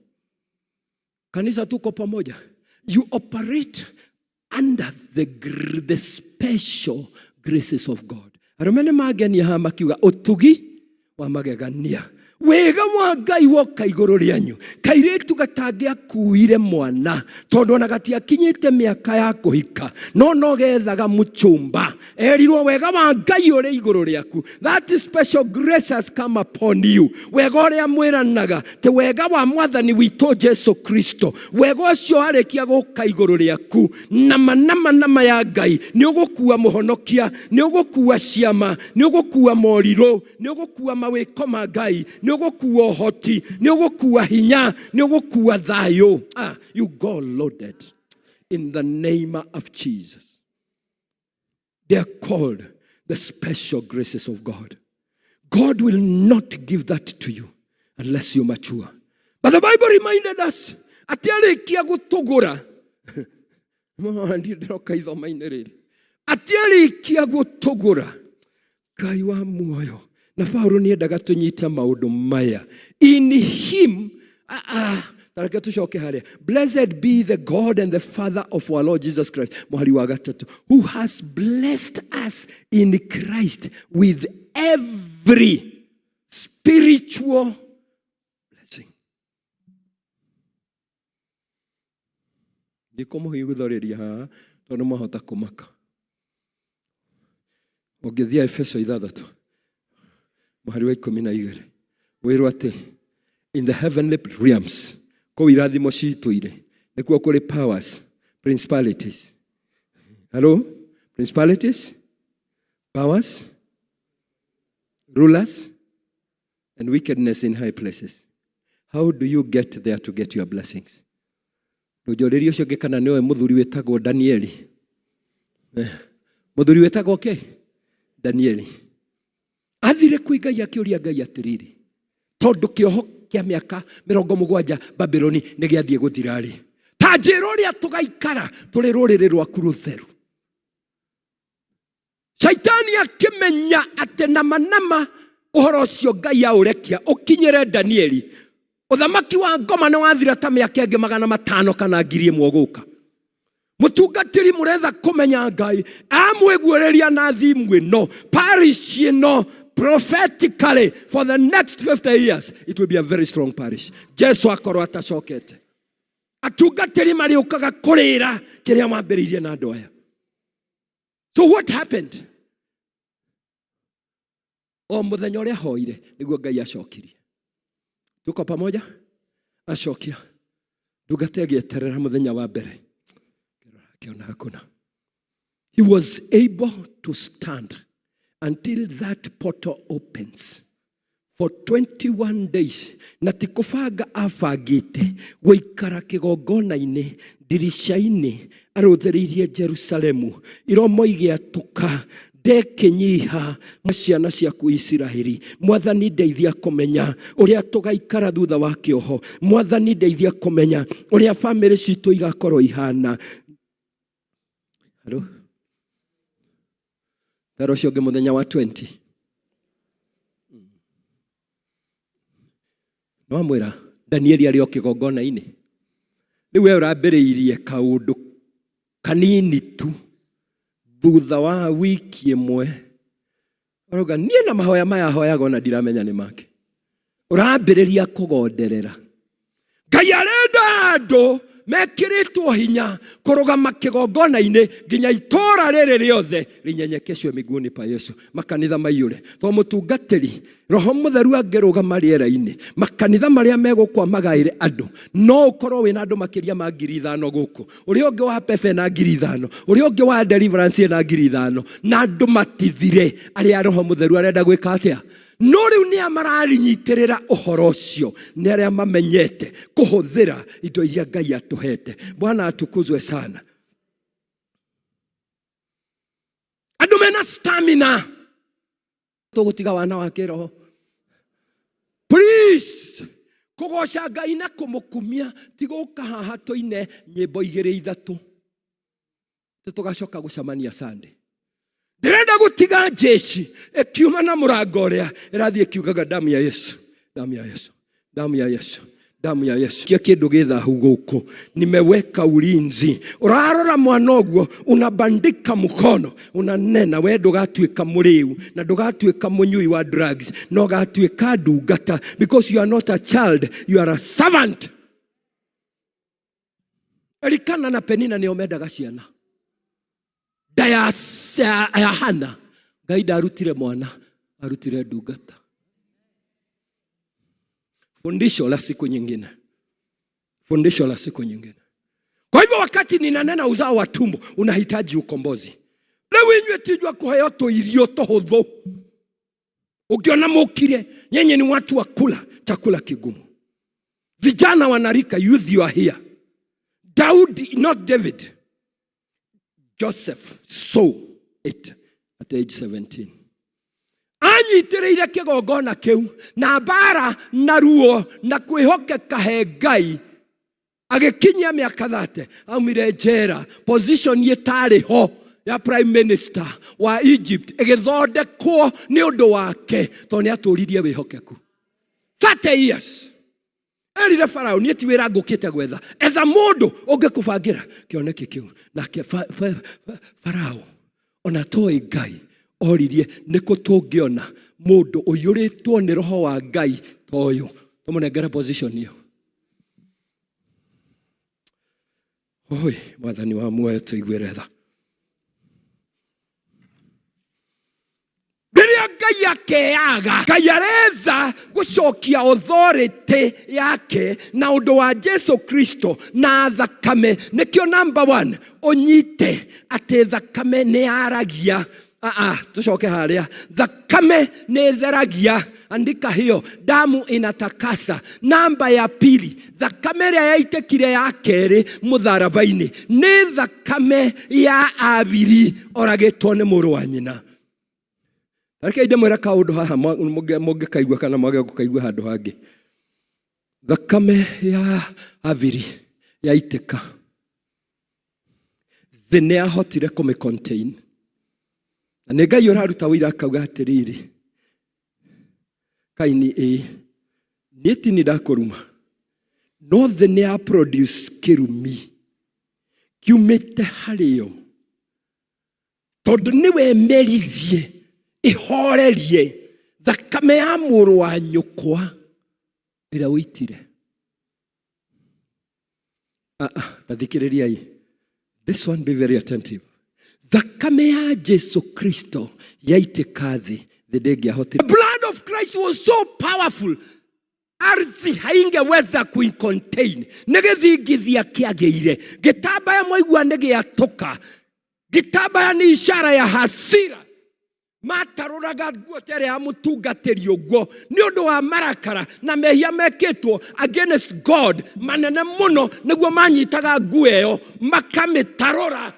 Kanisa tuko pamoja. You operate under the special graces of God. Arũme nĩ mangenia haha makiuga ũtugi wa magegania, wega wa Ngai woka igũrũ rĩanyu. Kairĩtu gatangĩakuire mwana tondũ ona gatiakinyĩte mĩaka ya kũhika, no gethaga mũchumba, erirwo wega wa Ngai ũrĩ igũrũ rĩaku. That special grace has come upon you. Wega ũrĩa mwĩranaga te wega wa mwathani witũ Jesu Kristo, wega ũcio warĩkia gũka igũrũ rĩaku, nama nama nama ya Ngai, nĩ ũgũkua mũhonokia, nĩ ũgũkua ciama, nĩ ũgũkua morirũ, nĩ ũgũkua mawĩko ma Ngai, nĩ ũgũkua ũhoti, nĩ ũgũkua hinya, nĩ ũgũkua thayũ. Ah, you go loaded in the name of Jesus. They are called the special graces of God. God will not give that to you unless you mature. But the Bible reminded us atĩ arĩkia gũtũgũra, ndiĩ ndĩroka ithoma-inĩ rĩrĩ, atĩ arĩkia gũtũgũra Ngai wa muoyo na Paulo nĩendaga tũnyite maũndũ maya in him. Ah, ah, tareke tũcoke harĩa. Blessed be the God and the Father of our Lord Jesus Christ, mũhari wa gatatũ, who has blessed us in Christ with every spiritual blessing. Ndikũmũhithũrĩria haha tondũ mwahota kũmaka. Ũngĩthiĩ Efeso 6 mũhari wa 12, wĩrwo atĩ in the heavenly realms, kũu irathimo citũire, nĩkuo kũrĩ powers, principalities, hello, principalities, powers, rulers and wickedness in high places. How do you get there to get your blessings? Ndũnjũrĩrie ũcio ũngĩ kana nĩwe mũthuri wĩtagwo Danieli. Mũthuri wĩtagwo kĩ? Danieli. Athire kwĩ Ngai akĩũria Ngai atĩrĩrĩ, tondũ kĩoho kĩa mĩaka 70 Babuloni nĩ gĩathiĩ gũthira-rĩ, ta njĩra ũrĩa tũgaikara tũrĩ rũrĩrĩ rwaku rũtheru. Shaitani akĩmenya atĩ nama nama ũhoro ũcio Ngai aũrekia ũkinyĩre Danieli, ũthamaki wa ngoma nĩ wathira ta mĩaka ĩngĩ 500 kana 1000 ũgũka. Mũtungatĩri mũretha kũmenya Ngai amwĩguũrĩria na thimu ĩno, parish ĩno, prophetically for the next 50 years it will be a very strong parish. Jesu akorwo atacokete, atungatĩri marĩũkaga kũrĩra kĩrĩa wambĩrĩirie na andũ aya. So what happened? O mũthenya ũrĩa ahoire nĩguo Ngai acokirie. Tuko pamoja? Acokia ndungata ĩgĩeterera mũthenya wa mbere, akĩona hakuna. He was able to stand until that portal opens. For 21 days na ti kũbanga abangĩte gũikara kĩgongona-inĩ ndirica-inĩ arũthĩrĩirie Jerusalemu iromo igĩatũka ndekĩnyiha ciana ciaku Isiraeli. Mwathani ndeithia kũmenya ũrĩa tũgaikara thutha wa kĩoho. Mwathani ndeithia kũmenya ũrĩa famĩlĩ citũ igakorwo ihana. Hello? Tara ũcio ũngĩ mũthenya wa 20. Nĩwamwĩra Danieli arĩ o kĩgongona-inĩ. Rĩu we ũrambĩrĩirie kaũndũ kanini tu thutha wa wiki ĩmwe ũrauga niĩ na mahoya maya hoyaga ona ndiramenya nĩ make. Ũrambĩrĩria kũgonderera. Ngai arenda andũ mekĩrĩtwo hinya kũrũgama kĩgongona-inĩ nginya itũũra rĩrĩ rĩothe rinyenyekeshwe miguuni pa Yesu, makanitha maiyũre. To mũtungatĩri Roho Mũtheru angĩrũgama rĩera-inĩ, makanitha marĩa megũkwa magaĩre andũ, no ũkorwo wĩna andũ makĩria ma 5,000 gũkũ, ũrĩa ũngĩ wa pepe na 5,000, ũrĩa ũngĩ wa deliverance na 5,000, na andũ matithire arĩa Roho Mũtheru arenda gwĩka atĩa? No rĩu nĩ a mararinyitĩrĩra ũhoro ũcio, nĩ arĩa mamenyete kũhũthĩra indo iria Ngai atũhete. Bwana atukuzwe sana. Andũ mena stamina tũgũtiga wana wa kĩroho. Please, kũgoca Ngai na kũmũkumia ti gũka haha tũine nyĩmbo igĩrĩ ithatũ tũgacoka gũcemania Sunday. Ndĩrenda gũtiga jeshi ĩkiuma na mũrango ũrĩa ĩrathiĩ ĩkiugaga damu ya Yesu, damu ya Yesu, damu ya Yesu, damu ya Yesu. Kia kĩndũ gĩ thahu gũkũ, nimeweka ulinzi. Ũrarora mwana ũguo, unabandika mkono, unanena we ndũgatuĩka mũrĩu na ndũgatuĩka mũnyui wa drugs, na ũgatuĩka ndungata, because you are not a child, you are a servant. Elikana na Penina nĩo mendaga ciana. Nda ya Hana, Ngai ndarutire mwana, arutire ndungata. Fundisho la siku nyingine, fundisho la siku nyingine. Kwa hivyo wakati ninanena uzao wa tumbo, unahitaji ukombozi. Rĩu inyuĩ tijua kũheo tũirio tũhũthũ. Ukiona mukire, nyenye ni watu wa kula chakula kigumu. Vijana wanarika, youth you are here. Daudi, not David. Joseph saw it at age 17. Anyitĩrĩire kĩgongona kĩu na mbara na ruo na kwĩhokeka he Ngai, agĩkinyia mĩaka 30, aumire njera, position ĩtarĩ ho ya prime minister wa Egypt ĩgĩthondekwo nĩ ũndũ wake tondũ nĩ atũririe wĩhokeku. 30 years erire Farao, niĩ ti wĩra ngũkĩte gwetha, etha mũndũ ũngĩkũbangĩra kĩoneki kĩu. Nake Farao ona toĩ Ngai oririe nĩkũ tũngĩona mũndũ ũiyũrĩtwo nĩ roho wa Ngai ta ũyũ, tũmũnengere position ĩyo. Oi, Mwathani wa muoyo, tũiguĩre tha. Rĩrĩa Ngai akeaga, Ngai aretha gũcokia authority yake na ũndũ wa Jesu Kristo na thakame. Nĩkĩo number 1, ũnyite atĩ thakame nĩ yaragia. Tucoke harĩa. Thakame nĩ ĩtheragia. Andika hiyo, damu inatakasa. Namba ya pili, thakame ĩrĩa yaitĩkire ya kerĩ mũtharaba-inĩ nĩ thakame ya Abiri oragĩtwo nĩ mũrũ wa nyina. Reke ndĩmwĩre kaũndũ haha mũngĩkaigua kana mwage gũkaigua handũ hangĩ. Thakame ya Abiri yaitĩka, thĩ nĩ yahotire kũmĩ contain. Na nĩ Ngai ũraruta ũira akauga atĩrĩrĩ, Kaini, ĩ niĩ ti niĩ ndakũruma, no thĩ nĩ ya produce kĩrumi kiumĩte harĩo, tondũ nĩwe meririe ĩhorerie thakame ya mũrũ wa nyũkwa ĩrĩa ũitire. Ta thikĩrĩriai. This one, be very attentive. Thakame ya Jesu Kristo yaitĩka thĩ, thĩ ndĩngĩahotire. The blood of Christ was so powerful, ardhi haingeweza kuicontain. Nĩ gĩthingithia kĩagĩire. Gĩtambaya mwaigua nĩ gĩatũka. Gĩtambaya ni ishara ya hasira. Matarũraga nguo ta ĩrĩa ya mũtungatĩri ũguo nĩ ũndũ wa marakara na mehia mekĩtwo against God manene mũno, nĩguo manyitaga nguo ĩyo makamĩtarũra.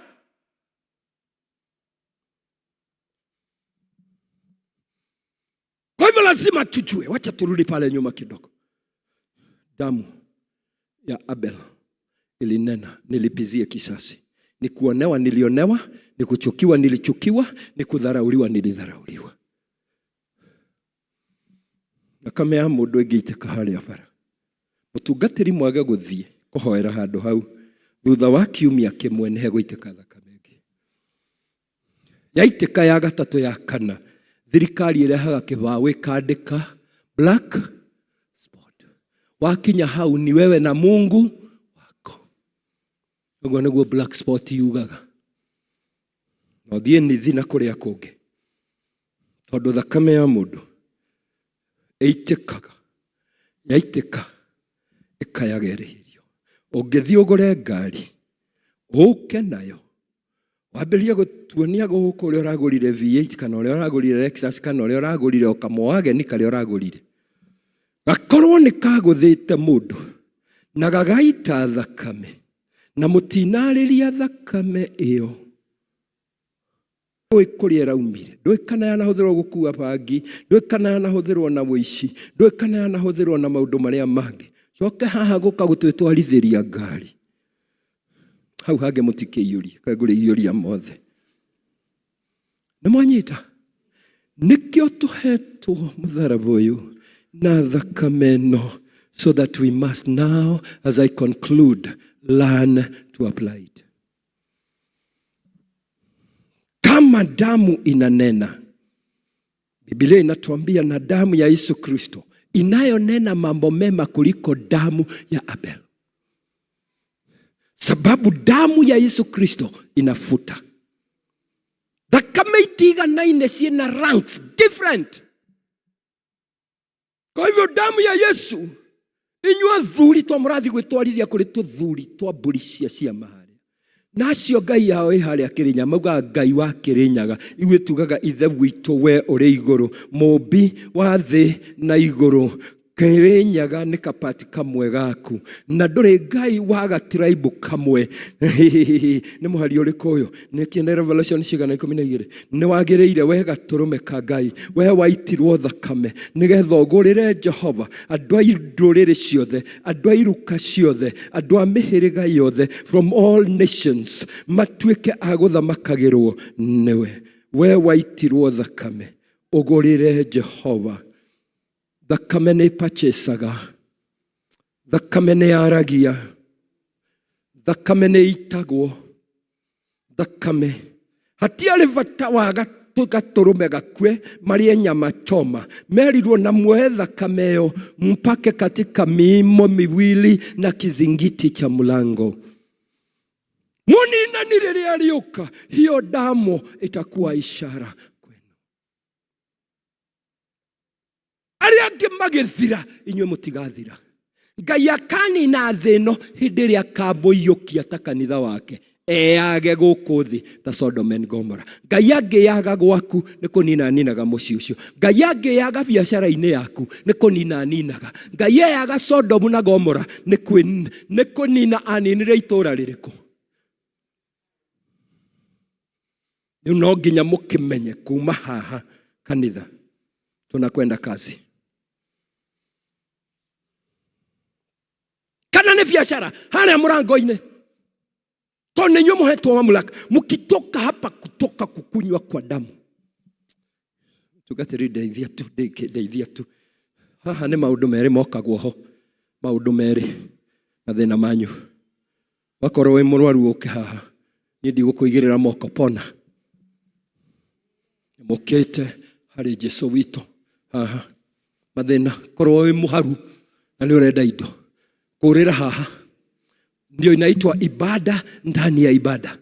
Kwa hivyo lazima tujue, wacha turudi pale nyuma kidogo. Damu ya Abel ilinena, nilipizie kisasi. Ni kuonewa nilionewa, ni kuchukiwa nilichukiwa, ni kudharauliwa nilidharauliwa. Thakame ya mũndũ ĩngĩitĩka harĩa bara, mũtungatĩri mwage gũthiĩ kũhoera handũ hau, thutha wa kiumia kĩmwe nĩ hegũitĩka thakame ĩngĩ. Yaitĩka ya gatatũ ya kana, thirikari ĩrehaga kĩbaũ ĩkandĩka black spot. Wakinya hau ni wewe na Mungu wako. Ũguo nĩguo black spot yugaga. Na ũthiĩ nithi na kũrĩa kũngĩ, tondũ thakame ya mũndũ ĩitĩkaga, yaitĩka ĩkayaga ĩrĩhĩrio. Ũngĩthiĩ ũgũre ngari ũke nayo wambĩrĩrie gũtuonia gũkũ ũrĩa ũragũrire V8 kana ũrĩa ũragũrire Lexus kana ũrĩa ũragũrire o kamwageni karĩa ũragũrire, gakorwo nĩ kagũthĩte mũndũ na gagaita thakame na mũtinarĩria thakame ĩyo ndũĩ kũrĩa ĩraumire, ndũĩ kana yanahũthĩrwo gũkua bangi, ndũĩ kana yanahũthĩrwo na ũici, ndũĩ kana yanahũthĩrwo na maũndũ marĩa mangĩ. Coke haha gũka gũtwĩtwarithĩria ngari hau hangĩ mũtikĩiyũrie, kaĩ ngũrĩiyũria mothe. Nĩ mwanyita? Nĩkĩo tũhetwo mũtharaba ũyũ na thakame ĩno, so that we must now, as I conclude, learn to apply it. Kama damu inanena, Biblia inatuambia na damu ya Yesu Kristo inayonena mambo mema kuliko damu ya Abel. Sababu damu ya Yesu Kristo inafuta. Thakame itiganaine ciĩna ranks different. Kwa hivyo damu ya Yesu, inyuĩ athuri twa mũrathi gwĩtwarithia kũrĩ tũthuri twa mbũri cia ciama harĩa. Na acio Ngai yao ĩ harĩa Kĩrĩnyaga, maugaga Ngai wa Kĩrĩnyaga. Ithuĩ tugaga Ithe witũ we ũrĩ igũrũ, mũmbi wa thĩ na igũrũ. Kĩrĩnyaga nĩ kapati kamwe gaku, na ndũrĩ Ngai wa gatribe kamwe. Nĩ mũhari ũrĩkũ ũyũ? Nĩ kĩene Revelation cigana ikũmi na igĩrĩ. Nĩ wagĩrĩire we gatũrũme ka Ngai, we waitirwo thakame nĩgetha ũgũrĩre Jehova andũ a ndũrĩrĩ ciothe, andũ a iruka ciothe, andũ a mĩhĩrĩga yothe, from all nations, matuĩke a gũthamakagĩrwo nĩwe. We waitirwo thakame ũgũrĩre Jehova. Thakame nĩ ĩpachecaga, thakame nĩ yaragia, thakame nĩ ĩitagwo, thakame hatiarĩ bata wa gatũrũme gakue marĩe nyama choma. Merirwo na muoe thakame ĩyo mpake katika miimo miwili na kizingiti cha mlango. Mũninani rĩrĩa rĩũka, hiyo damu itakuwa ishara kwenu. Arĩa angĩ magĩthira, inyuĩ mũtigathira. Ngai akanina thĩ ĩno hĩndĩ ĩrĩa akamũiyũkia ta kanitha wake eyage gũkũ thĩ ta Sodom and Gomorrah. Ngai angĩyaga gwaku nĩ kũnina aninaga mũciĩ ũcio. Ngai angĩyaga biacara-inĩ yaku nĩ kũnina aninaga. Ngai eyaga Sodom na Gomorrah nĩ kũnina aninire itũũra rĩrĩkũ? Rĩu no nginya mũkĩmenye kuma haha kanitha tunakwenda kazi. Kana nĩ biacara harĩa mũrango-inĩ, tondũ nĩ inyuĩ mũhetwo mamlaka. Mkitoka hapa kutoka kukunywa kwa damu, tungatĩri ndeithia tu, ndeithia tu. Haha nĩ maũndũ merĩ mokagwo ho, maũndũ merĩ mathĩna manyu. Wakorwo wĩ mũrwaru ũke haha, niĩ ndigũkũigĩrĩra moko, pona. Mũkĩte harĩ Jesu witũ haha mathĩna. Korwo wĩ mũharu na nĩ ũrenda indo, kũrĩra haha. Ndio inaitwa ibada ndani ya ibada.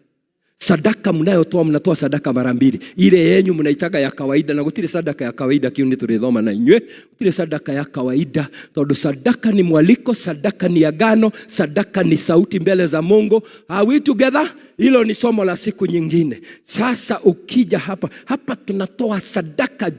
Sadaka mnayotoa mnatoa sadaka mara mbili. Ile yenyu mnaitaga ya kawaida, na gutire sadaka ya kawaida, kiu nĩ na inyuĩ. Gutire sadaka ya kawaida, tondu sadaka ni mwaliko, sadaka ni agano, sadaka ni sauti mbele za Mungu. Are we together? Hilo ni somo la siku nyingine. Sasa ukija hapa, hapa tunatoa sadaka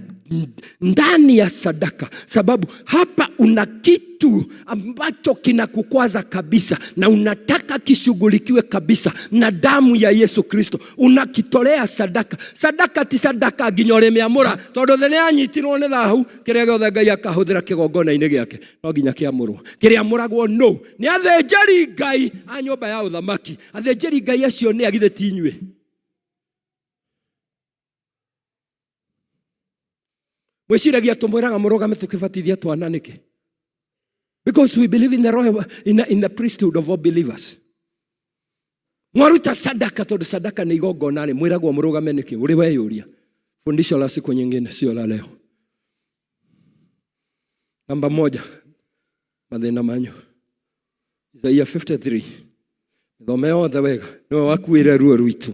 ndani ya sadaka, sababu hapa una kitu ambacho kinakukwaza kabisa na unataka kishughulikiwe kabisa na damu ya Yesu Kristo, unakitolea sadaka. Sadaka ti sadaka nginya ũrĩmĩamũra, tondũ thĩ nĩyanyitirwo nĩ thahu. Kĩrĩa gĩothe Ngai akahũthĩra kĩgongona-inĩ gĩake no nginya kĩamũrwo. Kĩrĩamũragwo no nĩ athĩnjĩri Ngai a nyũmba ya ũthamaki. Athĩnjĩri Ngai acio nĩ agithĩ ti inyuĩ? Mwĩciragia tũmwĩraga mũrũgame tũkĩbatithia twana nĩkĩ? Because we believe in the royal, in the priesthood of all believers. Mwaruta sadaka, tondu sadaka nĩ igongona rĩ, mwĩragwo mũrũgame nĩkĩ? Ũrĩ weyũria. Fundisho la siku nyingine, sio la leo. Namba moja, mathĩna manyu. Isaia 53. Thome yothe wega. Nĩwe wakuire ruo rwitũ,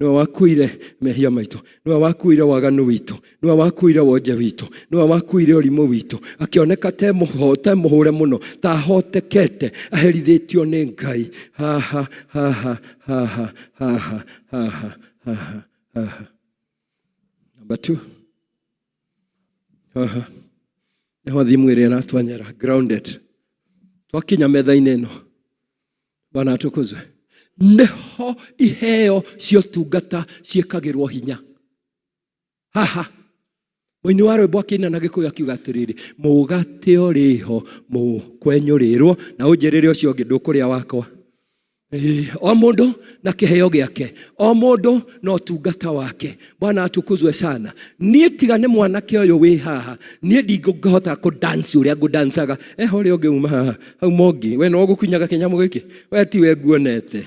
nĩwe wakuire mehia maitũ, nĩwe wakuire waganu witũ, nĩwe wakuire wonje witũ, nĩwe wakuire ũrimũ witũ. Akĩoneka te mũhũre mũno, ta ahotekete, aherithĩtio nĩ Ngai. Haha haha haha haha haha haha haha. Number 2, haha nĩho thimu ĩrĩa ĩratwanyera grounded. Twakinya metha-inĩ ĩno, Bwana atukuzwe, nĩho iheo cia ũtungata ciĩkagĩrwo hinya. Haha mũini wa rwĩmbo akĩina na Gĩkũyũ akiuga atĩrĩrĩ, mũgate ũrĩho mũkwenyũrĩrwo na ũnjĩrĩre ũcio ũngĩ ndũkũrĩa wakwa. O mũndũ na kĩheo gĩake, o mũndũ na ũtungata wake. Bwana atukuzwe sana. Niĩ tiga nĩ mwanake ũyũ wĩ haha, niĩ ndingĩhota kũdance ũrĩa ngũdancaga. Eho ũrĩa ũngĩ uma haha hau mongi, we no ũgũkunyaga kĩnyamũ gĩkĩ, we tiwe nguonete.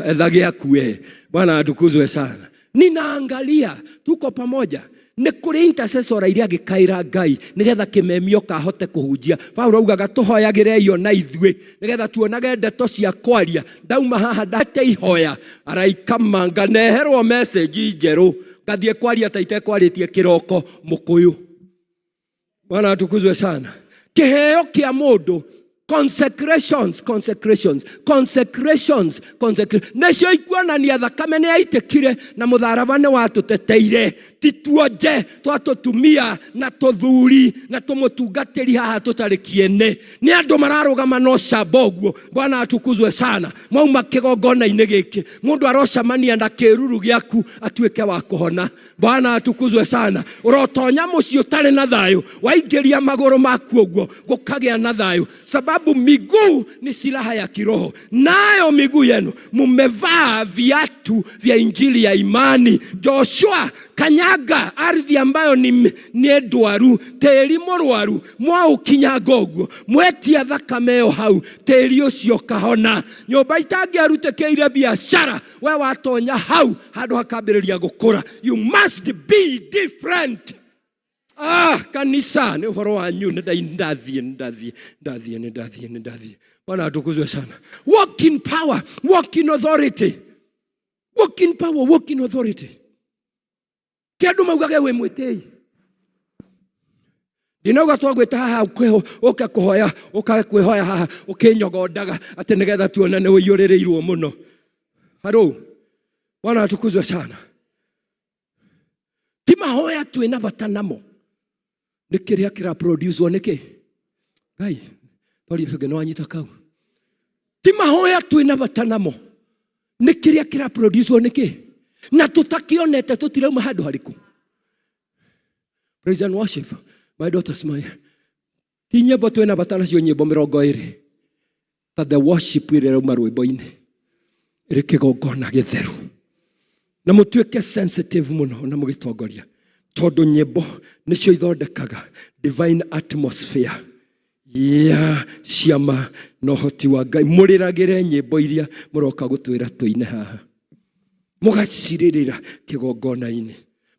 Etha gĩaku we. Bwana atukuzwe sana. Ninaangalia tuko pamoja. Nĩ kũrĩ intercessor iria angĩkaĩra Ngai nĩgetha kĩmemio kahote kũhunjia. Paulo augaga tũhoyagĩrei ona ithuĩ nĩgetha tuonage ndeto cia kwaria. Ndauma haha ndate ihoya araika manga neherwo message njerũ ngathiĩ kwaria ta itekwarĩtie kĩroko mũkũyũ. Bwana atukuzwe sana. Kĩheo kĩa mũndũ, consecrations, consecrations, consecrations, consecrations, nĩcio ikuonania thakame nĩ yaitĩkire na mũtharaba nĩ watũteteire. Ti tuonje twatũtumia na tũthuri na tũmũtungatĩri haha tũtarĩ kĩene. Nĩ andũ mararũgama no camba ũguo. Bwana atukuzwe sana. Mwauma kĩgongona-inĩ gĩkĩ, mũndũ arocemania na kĩruru gĩaku atuĩke wa kũhona. Bwana atukuzwe sana. Ũrotonya mũciĩ ũtarĩ na thayũ, waingĩria magũrũ maku ũguo gũkagĩa na thayũ, sababu miguu ni silaha ya kiroho, nayo miguu yenu mumevaa viatu vya injili ya imani. Joshua, kanyaga ardhi ambayo ni ndwaru, tĩri mũrwaru, mwaũkinyanga ũguo, mwetia thakame ĩyo hau, tĩri ũcio ũkahona. Nyũmba itangĩarutĩkĩire biacara, we watonya hau handũ hakambĩrĩria gũkũra. You must be different. Kanisa nĩ ũhoro wanyu, nĩ ndathiĩ, nĩ ndathiĩ, ndathiĩ, nĩ ndathiĩ, nĩ ndathiĩ. Bwana atukuzwe sana. Walk in power, walk in authority. Walk in power, walk in authority. Kĩ andũ maugage wĩ mwĩtĩi. Ndinauga twagwĩta haha ũke kũhoya, ũke kwĩhoya haha ũkĩnyogondaga atĩ nĩgetha tuone nĩ ũiyũrĩrĩirwo mũno. Haro, Bwana atukuzwe sana. Ti mahoya twĩna bata namo, nĩ kĩrĩa kĩraproducewo nĩkĩ? Ngai, twaria ũcio ũngĩ nĩ wanyita kau. Ti mahoya twĩna bata namo, nĩ kĩrĩa kĩraproducewo nĩkĩ? Na tũtakĩonete tũtirauma handũ harĩkũ. Praise and worship, my daughters, my ti nyĩmbo twĩna bata nacio, nyĩmbo mĩrongo ĩrĩ, ta the worship ĩrĩa ĩrauma rwĩmbo-inĩ ĩrĩ kĩgongona gĩtheru, na mũtuĩke sensitive mũno na mũgĩtongoria, tondũ nyĩmbo nĩcio ithondekaga divine atmosphere ya ciama na ũhoti wa Ngai. Mũrĩragĩre nyĩmbo iria mũroka gũtwĩra tũine haha, mũgacirĩrĩra kĩgongona-inĩ.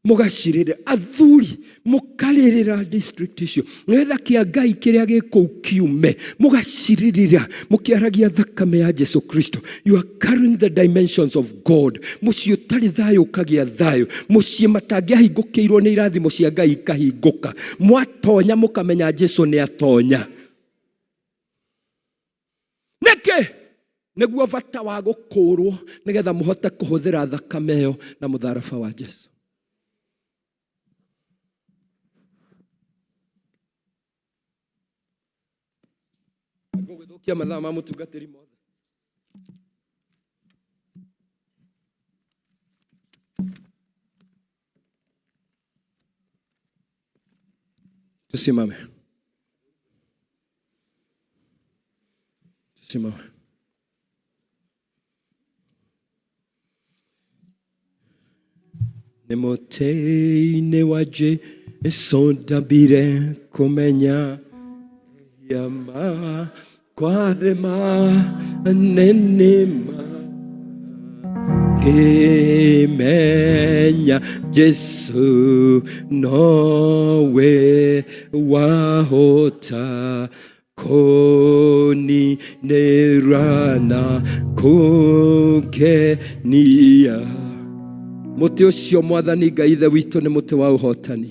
Mũgacirĩrĩra athuri, mũkarĩrĩra district icio nĩgetha kĩa Ngai kĩrĩa gĩ kũu kiume. Mũgacirĩrĩra mũkĩaragia thakame ya Jesu Kristo. You are carrying the dimensions of God. Mũciĩ ũtarĩ thayũ ũkagĩa thayũ, mũciĩ matangĩahingũkĩirwo nĩ irathimo cia Ngai ikahingũka. Mwatonya mũkamenya Jesu nĩ atonya. Nĩkĩ? Nĩguo bata wa gũkũrwo, nĩgetha mũhote kũhũthĩra thakame ĩyo na mũtharaba wa Jesu. Ngũgĩthũkia mathaa ma mũtungatĩri mothe. Tusimame, tusimame. Nĩ mũtĩ-inĩ wa Jesu ndambire kũmenya yama kwarĩ manene ma ngĩmenya Jesu nowe wahota kũninĩra na kũngenia. Mũtĩ ũcio, Mwathani Ngai Ithe witũ, nĩ mũtĩ wa ũhotani.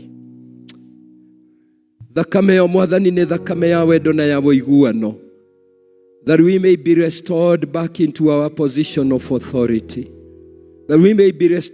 Thakame ĩyo, Mwathani, nĩ thakame ya wendo na ya ũiguano, that we may be restored back into our position of authority, that we may be restored.